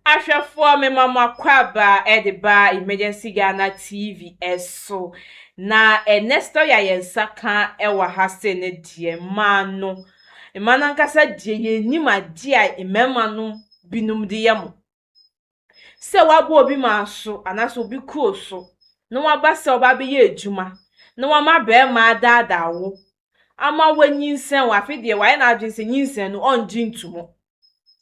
Ahwɛfoɔ, mema mo akwaaba de ba Emergency Ghana TV so. Na ɛnɛ story a yɛn nsa ka wɔ ha sei no deɛ, mmaa no, mmaa no ankasa deɛ, yɛnnim adeɛ a mmarima no binom de yɛ mo. Sɛ woabɔ obi maa so anaasɛ obi kuro so na waba sɛ ɔba abɛyɛ adwuma na wama barima adaadaa wo ama woanyinsɛn wo, afei deɛ wayɛ n'adwene sɛ nyinsɛn no ɔngye nto.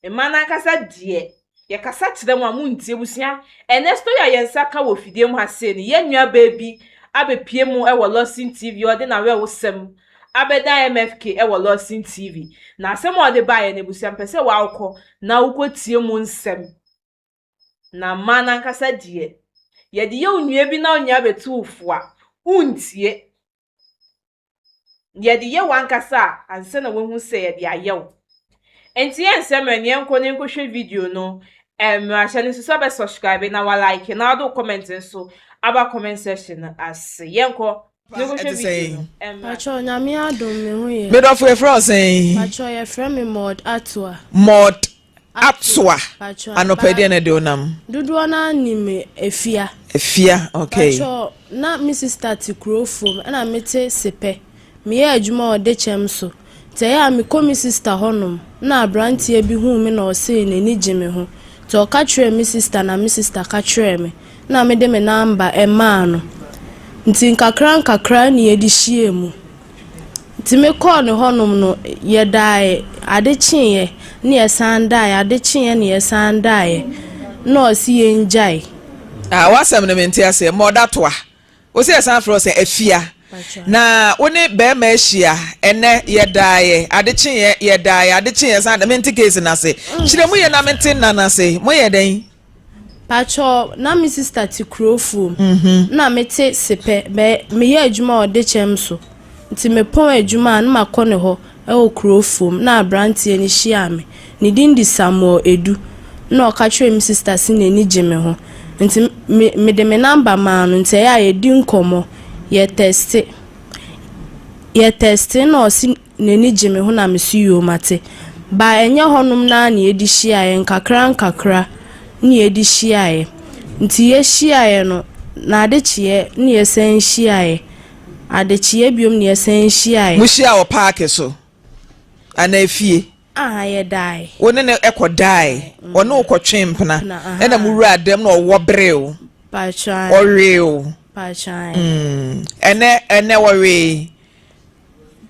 Mmaa no ankasa deɛ, yɛkasa kyerɛ mo a montie. Abusua, ɛnɛ story a yɛn nsa ka wɔ fidie mu ha sei no, yɛn nua baa bi abɛpie mu wɔ Lawson TV. Ɔde n'awerɛhosɛm abɛda MFK wɔ Lawson TV. Na asɛm a ɔde baeɛ no, abusua, mpɛ sɛ wakɔ na wokɔtie mu nsɛm. Na mmaa no ankasa deɛ, yɛde yɛ wo nua bi na wo nua bɛtu wo fo a, wontie. Yɛde yɛ w'ankasa a, ansa na woahu sɛ yɛde ayɛ wo. Nti yɛn nsɛm ɛne yɛnkɔ ne nkɔhwɛ video no. Mmarahyɛ no nso sɛ ɔbɛ subscribe na wa like na wode wo comment nso aba comment section no ase. Yɛnkɔ ne nkɔhwɛ video no. Pacho, Nyame adom, me ho yɛ. Medɔfo, yɛfrɛ wo sɛn? Pacho, yɛfrɛ me Maud Atoa. Maud Atoa. Pacho. Anɔpa deɛ na de wo nam? Dodoɔ no anim Efia. Efia, okay. Pacho, na me sister te kuro fom ɛna mete Sepɛ. Meyɛ adwuma wɔ Dekyɛm so. Nti ɛyɛ a mekɔ me sister hɔnom na aberanteɛ bi huu me na ɔsee n'ani gye me ho. Nti ɔka kyerɛɛ me sister na me sister ka kyerɛɛ me na mede me number ɛmaa no. Nti nkakra nkakra ne yɛde hyia mu. Nti mekɔɔ ne hɔnom no, yɛdaeɛ, ade kyeeɛ ne yɛsan daeɛ, ade kyeeɛ ne yɛsan daeɛ na ɔsi yɛn gyae. Ah, wasɛm no mente aseɛ. Maud Atoa, wo sɛ yɛsan frɛ wo sɛ Afia. Na wo ne bɛrima ahyia, ɛnɛ yɛdaeɛ, ade kyeeɛ yɛdaeɛ, ade kyeeɛ san da. Mente case no ase. Kyerɛ mu yɛ na mente nna no ase. Moyɛ dɛn? Pacho, na me sister te kuro fuom na mete Sepɛ. Bɛ meyɛ adwuma wɔ Dekyɛm so. Nti mepɔn adwuma a, na makɔ ne hɔ ɛwɔ kuro fuom na aberanteɛ no hyia me. Ne din de Samuel Edu na ɔka kyerɛɛ me sister sɛ n'ani gye me ho. Nti me mede me number maa no. Nti ɛyɛ a yɛdi nkɔmmɔ, yɛ text, yɛ text na ɔsi n'ani gye me ho na me so yoo, mate. Ba ɛnyɛ hɔnom naa na yɛdi hyiaeɛ, nkakra nkakra ne yɛdi hyiaeɛ. Nti yɛhyiaeɛ no na ade kyeɛ ne yɛsan hyiaeɛ, ade kyeɛ biom ne yɛsan hyiaeɛ. Mohyia wɔ park so anaa efie? Aha, yɛdae. Wo ne ne ɛkɔ dae, ɔne wo kɔtwe mpena? Mpena, aha. Ɛna mo wura dɛm na ɔwɔ bere wo? Patwa. Ɔwee wo? Patwa. Ɛnɛ wɔwee,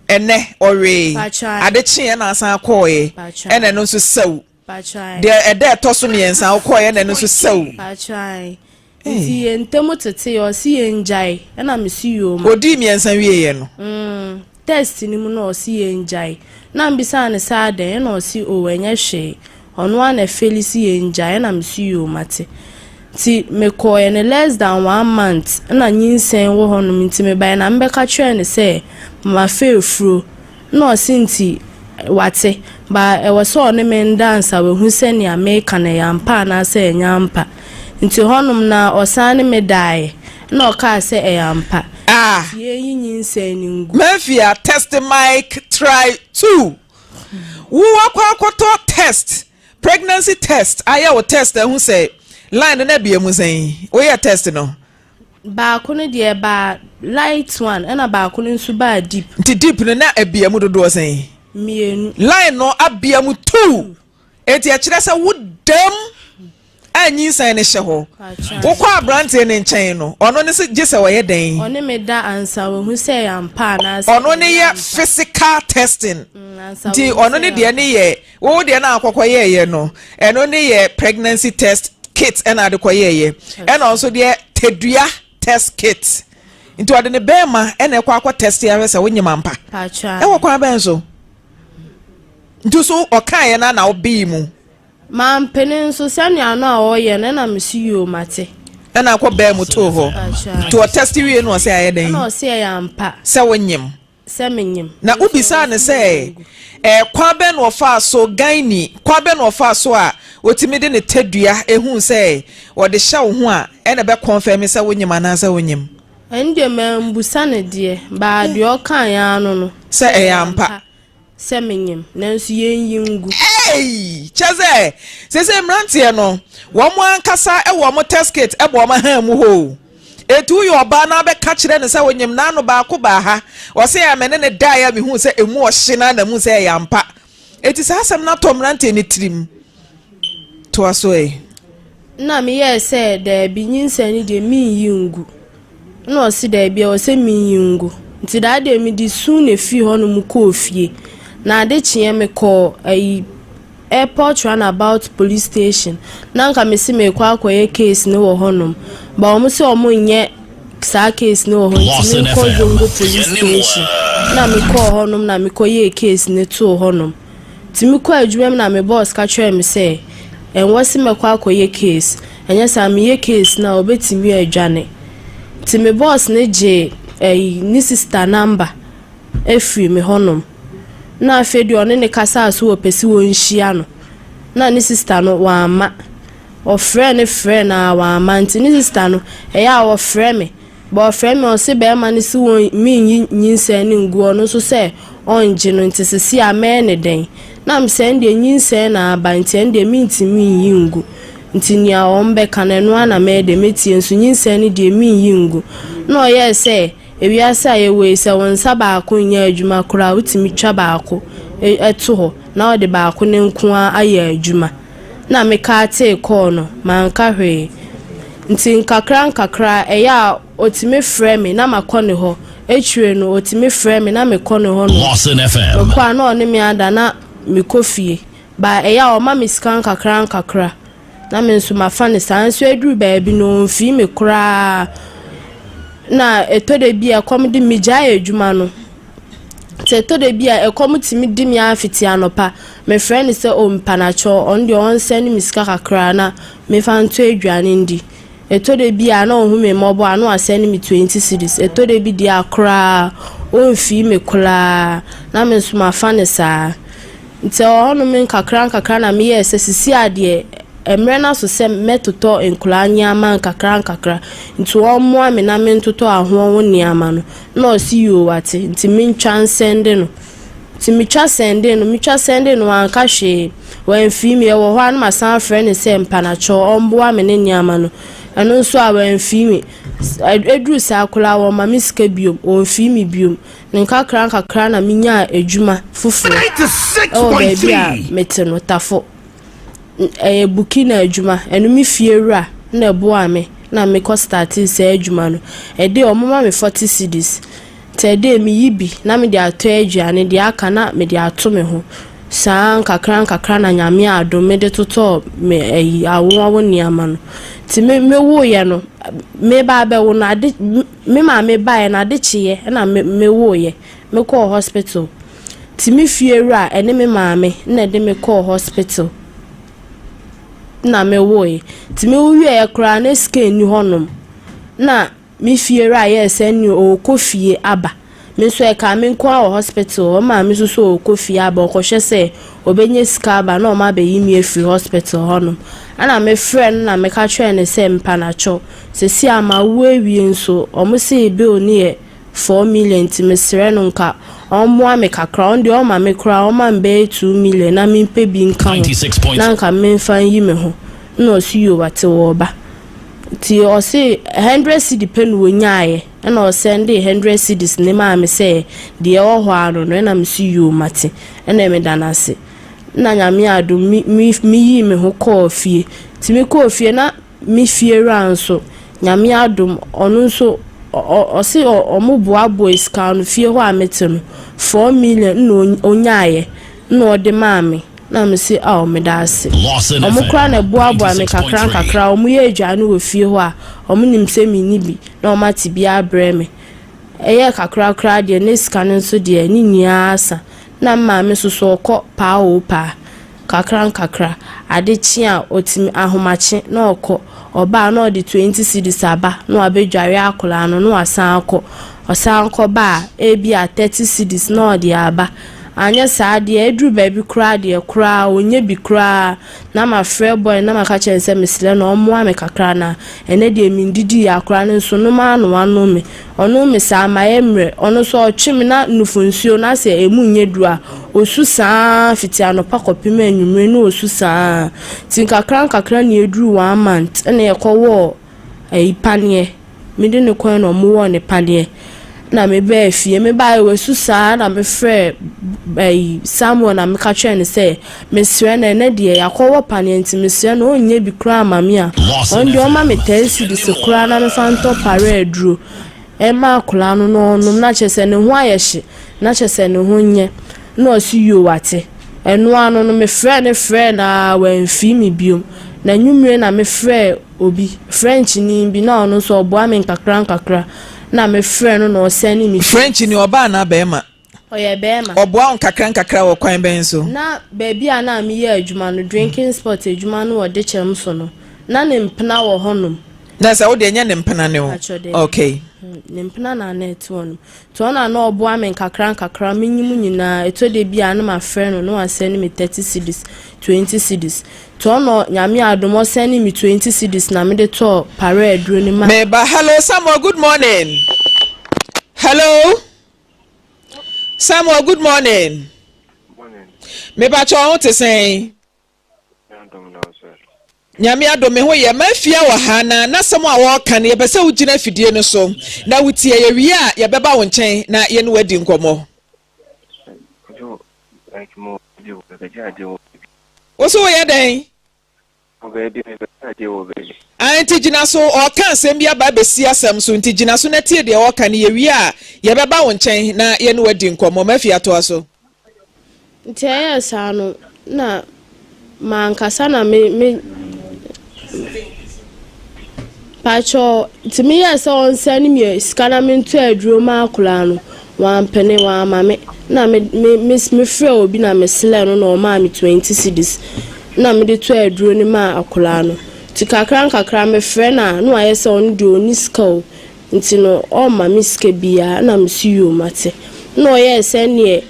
ɛnɛ ɔwee. Patwa. Ade kyeeɛ na asan kɔɔɛ? Patwa. Ɛna ɛno nso sɛw? Patwa. Deɛ ɛda ɛtɔ so mmiɛnsa wokɔɔɛ ɛna ɛno nso sɛw? Patwa, nti yɛn ntam tete, ɔsi yɛn gyae ɛna mesi yoo ma. Odii mmiɛnsa wieɛ no? Text no mu na ɔsi yɛn gyae na mbisa ne saa dɛn, ɛna ɔsi o, ɛnyɛ hwee, ɔno a na feel si yɛn gyae ɛna mesi yoo, mate. Nti mekɔɛ no less than one month ɛna nyinsɛn wɔ hɔnom. Nti mebae na mbɛka kyerɛ ne sɛ mafa efuro na ɔsi nti wate ba, ɛwɔ sɛ ɔne me nda ansa wahu sɛnea meka no ɛyɛ ampa anaasɛ ɛnyɛ ampa. Nti hɔnom na ɔsan ne me daeɛ na ɔkaa sɛ ɛyɛ ampa. Ah. Nti yɛnyi nyinsɛn no ngu. Mafia, test mic try two. Wo akɔ akɔtɔ test, pregnancy test, ayɛ wo test ahu sɛ line no na bia mu sɛn? Woyɛ test no? Baako no deɛ baa light one, ɛna baako no nso baa deep. Nti deep no na abia mu dodoɔ sɛn? Mmienu. Line no abia mu two, eti ɛkyerɛ sɛ wo dam a nyinsɛn no hyɛ hɔ. Wokɔ aberanteɛ ne nkyɛn no, ɔno ne sɛ gye sɛ ɔyɛ dɛn? Ɔne me da ansa wahu sɛ ɛyɛ ampa anaasɛ Ɔno ne ɛnyɛ yɛ ampa. Physical testing. Ansa Nti wahu ɔno sɛ ne ɛyɛ deɛ ne yɛ wo deɛ no akɔkɔ yɛɛyɛ no, ɛno ne yɛ pregnancy test kit ɛna ade kɔ yɛɛyɛ, ɛna ɔnso deɛ tedua test kit. Nti ɔde ne bɛrima ɛna ɛkɔ akɔ test ahwɛ sɛ wonyim ampa? Patwa. Ɛwɔ kwan bɛn so? Nti so ɔkaeɛ no na wobee mu? Mampene nso, sɛnea no a ɔyɛ no ɛna mesi yoo, mate. Ɛna akɔ bɛɛ mu too hɔ. Patwa. Nti ɔtest wie no, ɔsɛ ayɛ Ɛna dɛn? Ɔsɛ ɛyɛ ampa. Sɛ wonyim? Sɛ menyim. Na wobisaa ne sɛ kwan bɛn na ɔfaa so, gynae kwan bɛn na ɔfaa so a otumi de ne tadua ehu sɛ ɔde hyɛ wo ho a ɛna bɛ confirm sɛ wonyim anaasɛ wonyim? Ɛno deɛ, mambusa ne deɛ baa deɛ ɔkaa yɛn ano no. Sɛ ɛyɛ ampa. Sɛ menyem, nanso yɛnyi ngu. Ei! Kyerɛ sɛ, seesei mmeranteɛ no, wɔn ankasa wɔ wɔn test kit bɔ wɔn ahan mu hɔ o. Enti woyɛ ɔbaa na wobɛka kyerɛ no sɛ wonyem n'ano baako baa ha, ɔse a me ne no daeɛ a mehuu sɛ ɛmu ɔhye no ara na mehuu sɛ ɛyɛ ampa. Enti saa asɛm no atɔ mmeranteɛ no tirim. Toa so ɛ. Nna meyɛɛ sɛ daabi, nyinsɛn no deɛ menyi ngu. Nna ɔse daabi ɛwɔ sɛ menyi ngu. Nti daa deɛ mede su na ɛfii hɔ nom kɔɔ fie. Na ade kyeeɛ mekɔɔ ayi airport runabout police station. Na nka mese meekɔ akɔyɛ case no wɔ hɔ nom. But wɔn se wɔn nyɛ saa case no wɔ hɔ nti menkɔ Zongo police station. Na mekɔɔ hɔ nom na mekɔyɛɛ case no too hɔ nom. Nti mekɔɔ adwuma mu na me boss ka kyerɛɛ me sɛ ɛnwɔ se mɛkɔ akɔyɛ case, ɛnyɛ saa meyɛ case no a ɔbɛtumi adwane. Nti me boss no gyee ɛyi ne sister number firii me hɔnom. Na afei deɛ ɔne no kasaa so ɔpɛ se wɔnhyia no, na ne sister no wamma. Ɔfrɛɛ no frɛɛ no ara wamma nti ne sister no ɛyɛ a ɔfrɛ me. But ɔfrɛ me ɔse bɛɛma no se wɔn menyi nyinsɛn no ngu ɔno nso sɛ ɔngye no nti sese a mɛyɛ no dɛn? Na mese ɛndeɛ nyinsɛn na aba nti ɛndeɛ mentumi nyi ngu nti nea wɔn bɛka no ɛno ara na mɛyɛ dɛn mɛtie nso nyinsɛn no deɛ menyi ngu. Na ɔyɛɛ sɛ ewiase a yɛwɔ yi sɛ wo nsa baako nyɛ adwuma koraa a wotumi twa baako to hɔ na wode baako no nko ara ayɛ adwuma. Na mekatee kɔɔ no manka hwee. Nti nkakra nkakra ɛyɛ a ɔtumi frɛ me na makɔ ne hɔ, akyire no ɔtumi frɛ me na mekɔ ne hɔ nom. Mekɔ a na ɔne me ada na mekɔ fie. But ɛyɛ a ɔma me sika nkakra nkakra na me nso mafa no saa. Nso ɛduru baabi no ɔmfii me koraa. Na ɛtɔ da bi a ɛkɔm de me megyae adwuma no. Nti ɛtɔ da bi a ɛkɔm tumi de me ara fiti anɔpa. Mefrɛ no sɛ oh mpanakyɛw ɔno deɛ ɔnsɛne me sika kakra na Memfa ntɔ aduane ndi. Ɛtɔ da bi a na ɔhu me mmɔbɔ a na wasɛne me 20 cedis. Ɛtɔ da bi deɛ a koraa ɔmfii me koraa na me nso mafa no saa. Nti ɛwɔ hɔnom nkakra nkakra na meyɛɛ sɛ sisi a deɛ mmerɛ no aso sɛ mɛtotɔ nkwadaa nneɛma nkakra nkakra nti ɔmmoa me na mentotɔ ahoɔho nneɛma no. Na ɔse yoo wate nti mentwa nsɛnde no. Nti metwa sɛndee no, metwa sɛndee no wanka hwee, wamfii me, ɛwɔ hɔ ara na masan afrɛ no sɛ mpanakyɛw ɔmboa me ne nneɛma no, ɛno nso a wamfii me, ɛduru saa koraa wɔmma me sika biom, ɔmfii me biom, ne nkakra nkakra na menyaa adwuma foforɔ ɛwɔ baabi a mete no, Tafo, ɛyɛ Burkina adwuma, ɛno me fie wura na ɛboaa me na mekɔ startee saa adwuma no, ɛde wɔma me 40 cedis. Sɛ dɛ miyi bi na mede atɔ eduane, deɛ aka na mede ato me ho. Saa nkakra nkakra na Nyame adom mede totɔɔ me ayi awoawo nneɛma no. Nti me mewoeɛ no, meba abɛwo no ade me maame baeɛ no ade kyeeɛ na me mewoeɛ. Mekɔɔ hospital. Nti me fie wura ɛne me maame na ɛde me kɔɔ hospital na mewoeɛ. Nti mewo wieɛ koraa na sika nni hɔnom na Me fiewura yɛɛ sɛ nea ɔrekɔ fie aba. Me nso ɛkaa me nko ara wɔ hospital hɔ. Me maame nso sɛ ɔrekɔ fie aba, ɔrekɔhwɛ sɛ ɔbɛnya sika aba na wɔabɛyi me afiri hospital hɔnom. Ɛna mefrɛɛ no na meka kyerɛɛ no sɛ mpanakyɛw, seesei a mawo awie nso, wɔse bill no yɛ 4 million nti mesrɛ no nka ɔmmoa me kakra. Ɔno deɛ ɔmma me koraa, ɔmma me bɛyɛ 2 million na mempɛ bi nka ho na nka memfa nyi me ho. Ɛna ɔse yoo wate wɔreba. Nti ɔse hundred cedi pɛ na ɔnyaeɛ ɛna ɔsɛndee hundred cedis no maa me sɛ deɛ ɛwɔ hɔ ara no no ɛna mese yoo mate ɛna meda no ase. Na Nyame adom me me meyii me ho kɔɔ fie. Nti mekɔɔ fie na me fie wura nso Nyame adom ɔno nso ɔse ɔmo boaboa sika ano fie hɔ a mete no 4 million ɛna ɔnyaeɛ ɛna ɔde maa me. Na mese, Ao, meda ase. Wɔn koraa na ɛboaboa me nkakrankakra. Wɔyɛ aduane wɔ fie hɔ a, wɔnim sɛ menni bi, na wɔate bi abrɛ me. Ɛyɛɛ kakra koraa deɛ, na sika no nso deɛ, ne nyinaa asa. Na me maame nso so, ɔkɔ paa oo paa, nkakrankakra. Ade kye a, ɔtumi, ahomakye na ɔkɔ. Ɔba a, na ɔde 20 cedis aba, na wabɛdware akwadaa no, na wasan akɔ. Ɔsan kɔba a, ebia 30 cedis na ɔde aba. Anyɛ saa deɛ ɛduru baabi koraa deɛ koraa ɔnyɛ bi koraa na mafrɛ boy no na maka kyerɛ no sɛ mesrɛ no ɔmmoa me kakra na ɛnɛ deɛ mendidiiɛ akwadaa no nso nom ara na wanom me. Ɔnom me saa mayɛ mmerɛ ɔno nso ɔtwe me na nufu nsuo no asɛ ɛmu nyɛ duru a ɔsu saa ara fiti anɔpa kɔpem anwummere na ɔsu saa ara nti nkakra nkakra na ɛduru one month ɛna yɛkɔwɔɔ ayi paneɛ mede no kɔɛ na ɔmo wɔɔ no paneɛ na me baa fie me baeɛ wasu saa na me frɛɛ ayi Samuel na meka kyerɛɛ no sɛ mesrɛ no ɛnɛ deɛ yakɔwɔ paneɛ nti mesrɛ no ɔnyɛ bi koraa ma me a ɔno deɛ ɔma me 10 cedis koraa na mefa ntɔ pare aduro ɛma akwadaa no na ɔnom na kyerɛ sɛ ne ho ayɛ hye na kyerɛ sɛ ne ho nyɛ na ɔse yoo wate ɛno ano no mefrɛɛ no frɛɛ no aa wamfii me biom na nwummere na mefrɛɛ obi, Frenchni bi, na ɔno nso ɔboa me nkakrankakra, na mefrɛɛ no na ɔsɛne me sika. Frenchni, ɔbaa anaa barima? Ɔyɛ barima. Ɔboa wo nkakrankakra wɔ kwan bɛn so? Na baabi a na meyɛ adwuma no, drinking spot adwuma no wɔ Dekyɛm so no, na ne mpena wɔ hɔnom. Na sɛ wo deɛ ɛnyɛ ne mpena ne wo? Pakyɛ daabi. Okay. Ne mpena na na ɛte hɔnom. Nti ɔno na na ɔboa me nkakrankakra, menye mu nyinaa, ɛtɔ da bi a na mafrɛ no na wasɛne me 30 cedis, 20 cedis. Nti ɔno Nyame adom ɔsɛne me 20 cedis na mede tɔɔ pare aduro no ma. Meba hello Samuel good morning hello Samuel good morning. Morning. Mepakyɛ wo ho te sɛn? Nyame adom me ho yɛ. Mafia wɔ ha na n'asɛm a ɔreka no yɛpɛ sɛ wogyina afidie no so na wotie. Yɛwie a yɛbɛba wo nkyɛn na yɛne wo adi nkɔmmɔ. Wo so woyɛ dɛn? Ah, nti gyina so, ɔreka asɛm bi aba abɛsi asɛm so, nti gyina so na tie deɛ ɔreka no, yɛwie a yɛbɛba wo nkyɛn na yɛne wo adi nkɔmmɔ. Mafia toa so. Nti ɛyɛɛ saa no, na mankasa na me me pakyɛw nti meyɛɛ sɛ ɔnsɛne me sika na mentɔ aduro ma akwadaa no, wampene, wamma me. Na me me me mefrɛɛ obi na meselɛɛ no na ɔmaa me 20 cedis na mede tɔɔ aduro no maa akwadaa no. Nti kakra nkakra mefrɛ no a na wayɛ sɛ ɔno deɛ ɔnni sika o, Nti no ɔmma me sika biaa na mese yoo mate. Na ɔyɛɛ sɛ neɛ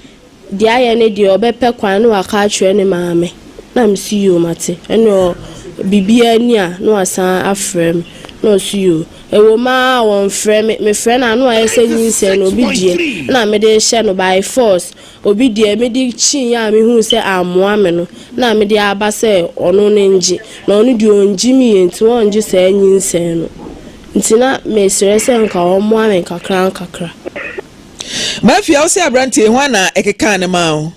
deɛ ayɛ no deɛ ɔbɛpɛ kwan na waka akyerɛ ne maame na mese yoo mate. Ɛne biribiaa ni a na wasan afrɛ me na ɔse yoo. Ɛwom aa ɔnfrɛ me, mefrɛ no a na wayɛ sɛ nyinsɛn no obi deɛ na mede rehyɛ no by force. Obi deɛ mede kyiiɛ a mehuu sɛ ammoa me no na mede aba sɛ ɔno no ngye, na ɔno deɛ ɔngye me yie nti ɔngye saa nyinsɛn no. Nti na mesrɛ sɛ nka ɔmmoa me nkakra nkakra. Mafia, wo se abranteɛ yi hwan na ɛkekaa no maa wo?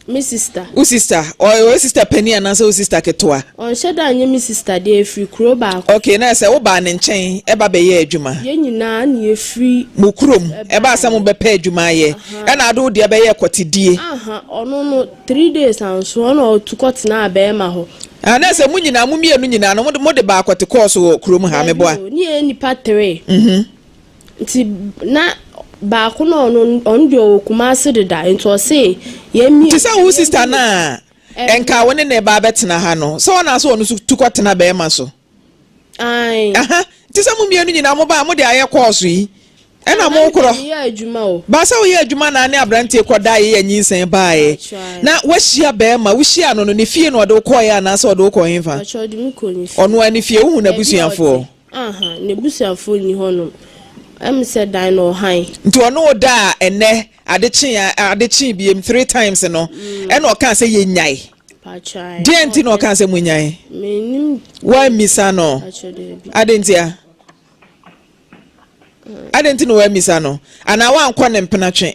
Me sister. Wo sister? Ɔyɛ wo sister panin anaasɛ wo sister ketewa? Ɔnhyɛ da nyɛ me sister deɛ, yɛfiri kuro baako. Okay, na sɛ wobaa ne nkyɛn ɛba bɛyɛɛ adwuma? Yɛn nyinaa na yɛfiri. Mo kurom ɛbaa sɛ mobɛpɛ adwuma ayɛ, ɛna ade wo deɛ bɛyɛɛ kɔtedie? Aha, ɔno no three days anso ɔna ɔtu kɔtenaa bɛɛma hɔ. Ah, na sɛ mo nyinaa, mo mmienu nyinaa no, mode baa kɔte kɔɔ so wɔ kurom ha, meboa? Dabi o, ne yɛyɛ nnipa three. Nti na baako no ɔno ɔno deɛ ɔwɔ Kumasi deda nti ɔse yɛn mmienu. Te sɛ wo sister no a nka wo ne ne ba abɛtena ha no, sɛ ɔna sɛ ɔno nso tu kɔtena bɛrima so. Ae. Aha, nti sɛ mo mmienu nyinaa mo ba a mo de ayɛ kɔɔso yi, ɛna mo korɔ. Meyɛ adwuma o. Ba sɛ woyɛ adwuma na ne aberanteɛ kɔda yɛ nyinsɛn baeɛ. Na wahyia bɛrima, wohyia no no ne fie na ɔde wo kɔeɛ anaasɛ ɔde wo kɔ hefa? Ɔde me kɔ ne fie. Ɔno ara ne fie, wohu n'abusuafoɔ? Aha, n'abusuafoɔ nni hɔnom. Ɛm sɛ dan no ɔhan. Nti ɔne wo daa ɛnɛ, ade kyee a, ade kyee biem three times no, ɛna ɔkaa sɛ yɛnyae. Pakyɛ ae. Deɛn nti na ɔkaa sɛ monyae? Mennim. Woammisa no? Pakyɛ daabi. Adɛn ntia? Adɛn nti na woammisa no? Anaa woankɔ ne mpena twe?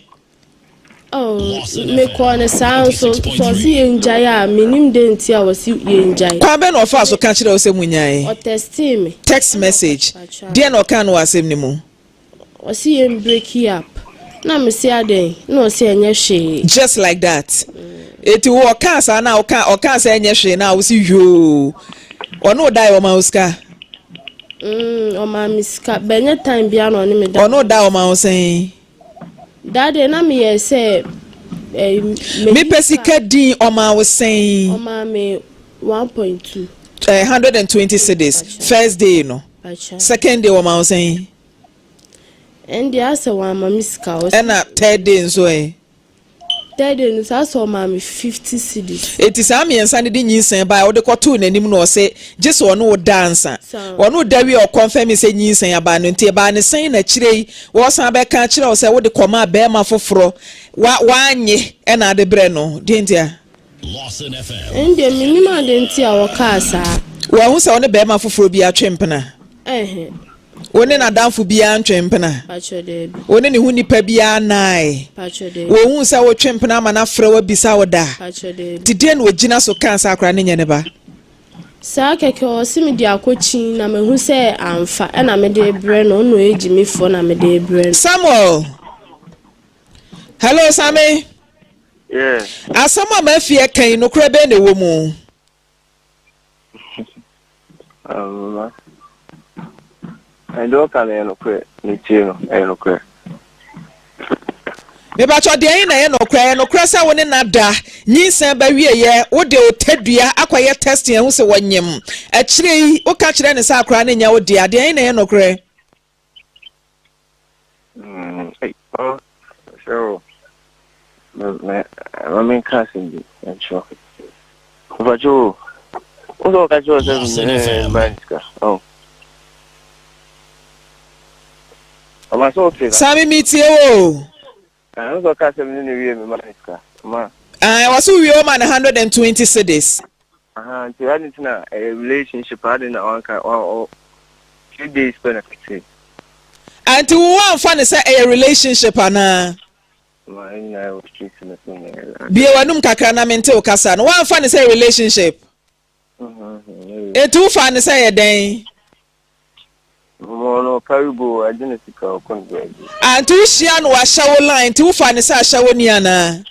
Oh, mekɔɔ no saa nso, sɛ ɔse yɛngyae a, mennim dɛn nti a ɔse yɛngyae. Kwan bɛn na ɔfaa so ka kyerɛɛ wo sɛ munnyae? Ɔtɛstee me. Text message. Deɛn na ɔkaa no wɔ asɛm no mu? Ɔse yɛn breaki up. Na mese adɛn? Na ɔse ɛnyɛ hwee. Just like that. Eti wo ɔkaa saa na ɔka ɔkaa sɛ ɛnyɛ hwee na wo se yoo. Ɔne wo dae ɔma wo sika? Mm, ɔmaa me sika. Bɛnyɛ time biara na ɔne me da. Ɔne wo dae ɔma wo sɛn? That day na meyɛ sɛ eh, meyi Mepɛ sika din ɔmaa wo sɛn? Ɔmaa me 1.2. Eh, 120 cedis first day no. Second day ɔmaa wo sɛn? Ɛnde asɛ wamma me sika. Ɛna third day nso ɛ? Third day no saa sɛ ɔmaa me 50 cedis. Enti saa mmiɛnsa no de nyinsɛn bae a wode kɔtoo n'anim no ɔse gye sɛ ɔne wo da ansa. Ɔne wo da wie a ɔkɔnfɛmee sɛ nyinsɛn aba no nti ɛbaa no sɛn na akyire yi wɔsan bɛka kyerɛ wo sɛ wode kɔmaa barima foforɔ wa wannye ɛna ade brɛ no deɛ nti a? Ɛndeɛ mennim ade nti a wɔkaa saa. Wanhu sɛ wo ne barima foforɔ bi atwe mpena? Ɛɛhɛ. Wo ne n'adamfo biara ntwe mpena? Pakyɛ daabi. Wo ne ne ho nipa biara nnae? Pakyɛ daabi. Wɔnhuu sɛ wotwe mpena ama no afrɛ wo abisa wo da? Pakyɛ daabi. Nti deɛn na ɔgyina so kaa sɛ akwadaa no nyɛ ne ba? Saa kɛkɛ ɔse mede akɔkyin na mahu sɛ amfa ɛna mede rebrɛ no ɔno ɔyɛ gyimifoɔ na mede rebrɛ no. Samuel! Hello, Sammy. Yeah. Asɛm a Murphy ɛka yi, nokorɛ bɛn na ɛwɔ mu? Mama. Ɛdeɛ ɔka no ɛyɛ nokorɛ, metie no, ɛyɛ nokorɛ. Mepakyɛ deɛn na ɛyɛ nokorɛ? Ɛyɛ nokorɛ sɛ wo ne no ada, nyinsɛn ba wieɛ, wode wo tadua akɔyɛ testing ahu sɛ wɔnyem, akyire yi woka kyerɛ no sɛ akwadaa no nyɛ wo dea, deɛn na ɛyɛ nokorɛ? Mm, hey, oh, so, me, me, ma me nka asɛm bi nkyerɛ. Mpakyɛ o, wo sɛ ɔka kyerɛ sɛ me ne mma sika. Oh. Ɔma sɛ ɔte. Sami metie wo o. Ah, wo sɛ ɔka sɛ me ne ne wie me ma ne sika. Ma. Ah, wɔ so wie ɔma no 120 cedis. Ahaa nti adi nti na ɛyɛ relationship adi na wanka wa ɔ few days pɛ na fiti. Ah nti wo wanfa no sɛ ɛyɛ relationship anaa? Ma ɛnyina ɛwɔ street no so nyɛ. Bue w'anum kakra na mente wo kasa no wanfa no sɛ relationship? Nti wo faa no sɛ ɛyɛ dɛn? Mo no carry go agye ne sika ɔkɔ ne baabi. Ah nti wo hyia no wahyɛ wo line nti wo fa no sɛ ahyɛ wo ni anaa?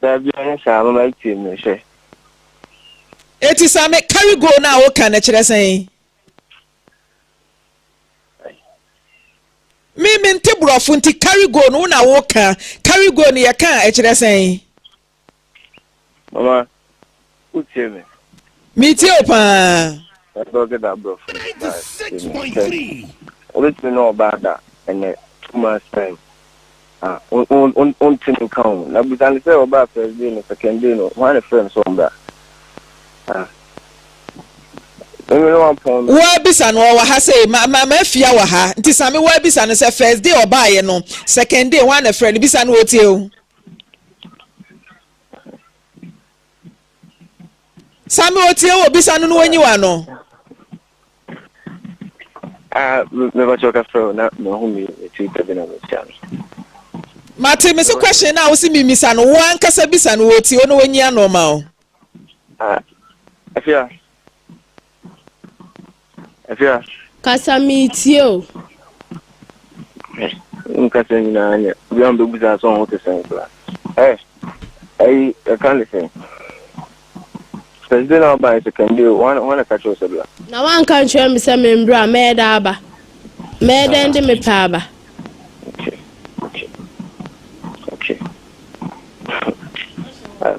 Daabi ɛnyɛ saa mama tie me hwɛ. Eti Same carry go no a wo ka no kyerɛ sɛn? Me me nte borɔfo nti carry go no wo na wo ka carry go no yɛ ka a ɛkyerɛ sɛn? Mama, wotie me? Metie wo paa. Ɛdɔge da aborɔfo no ba tie me hwɛ. Wobɛtumi ne ɔbaa da ɛnɛ 2 months time a wonte ne nka o. Na busa no sɛ ɔbaa first day no second day no hwan ne frɛ no sɛ ɔmbra. Ah. Woabisa no ɔwɔ ha sei ma ma mafia wɔ ha nti same woabisa no sɛ first day ɔbaeɛ no second day hwan na frɛ no bisa no ɔtie o. Sami otie wo bisa no no onyi wa no. Ah, me ba choka fro na me hu me Twitter bi na me tia no. Mate me se question na wo se mi misa no wo ankasa bisa no otie wo na onyi ano ma wo. Ah, afia. Afia. Kasa meetie o. Nkasa nyinaa nyɛ. Obi a mbɛbusa sɛ ɔho te sɛn koraa. Ɛ ɛyi ɛka ne sɛn. First day na ɔba second day wɔn wɔn na ka kyerɛ sɛ bla. Na wanka nkyerɛ me sɛ membra a mɛyɛ dɛ aba. Mɛyɛ dɛn de me pɛ aba. Okay okay okay.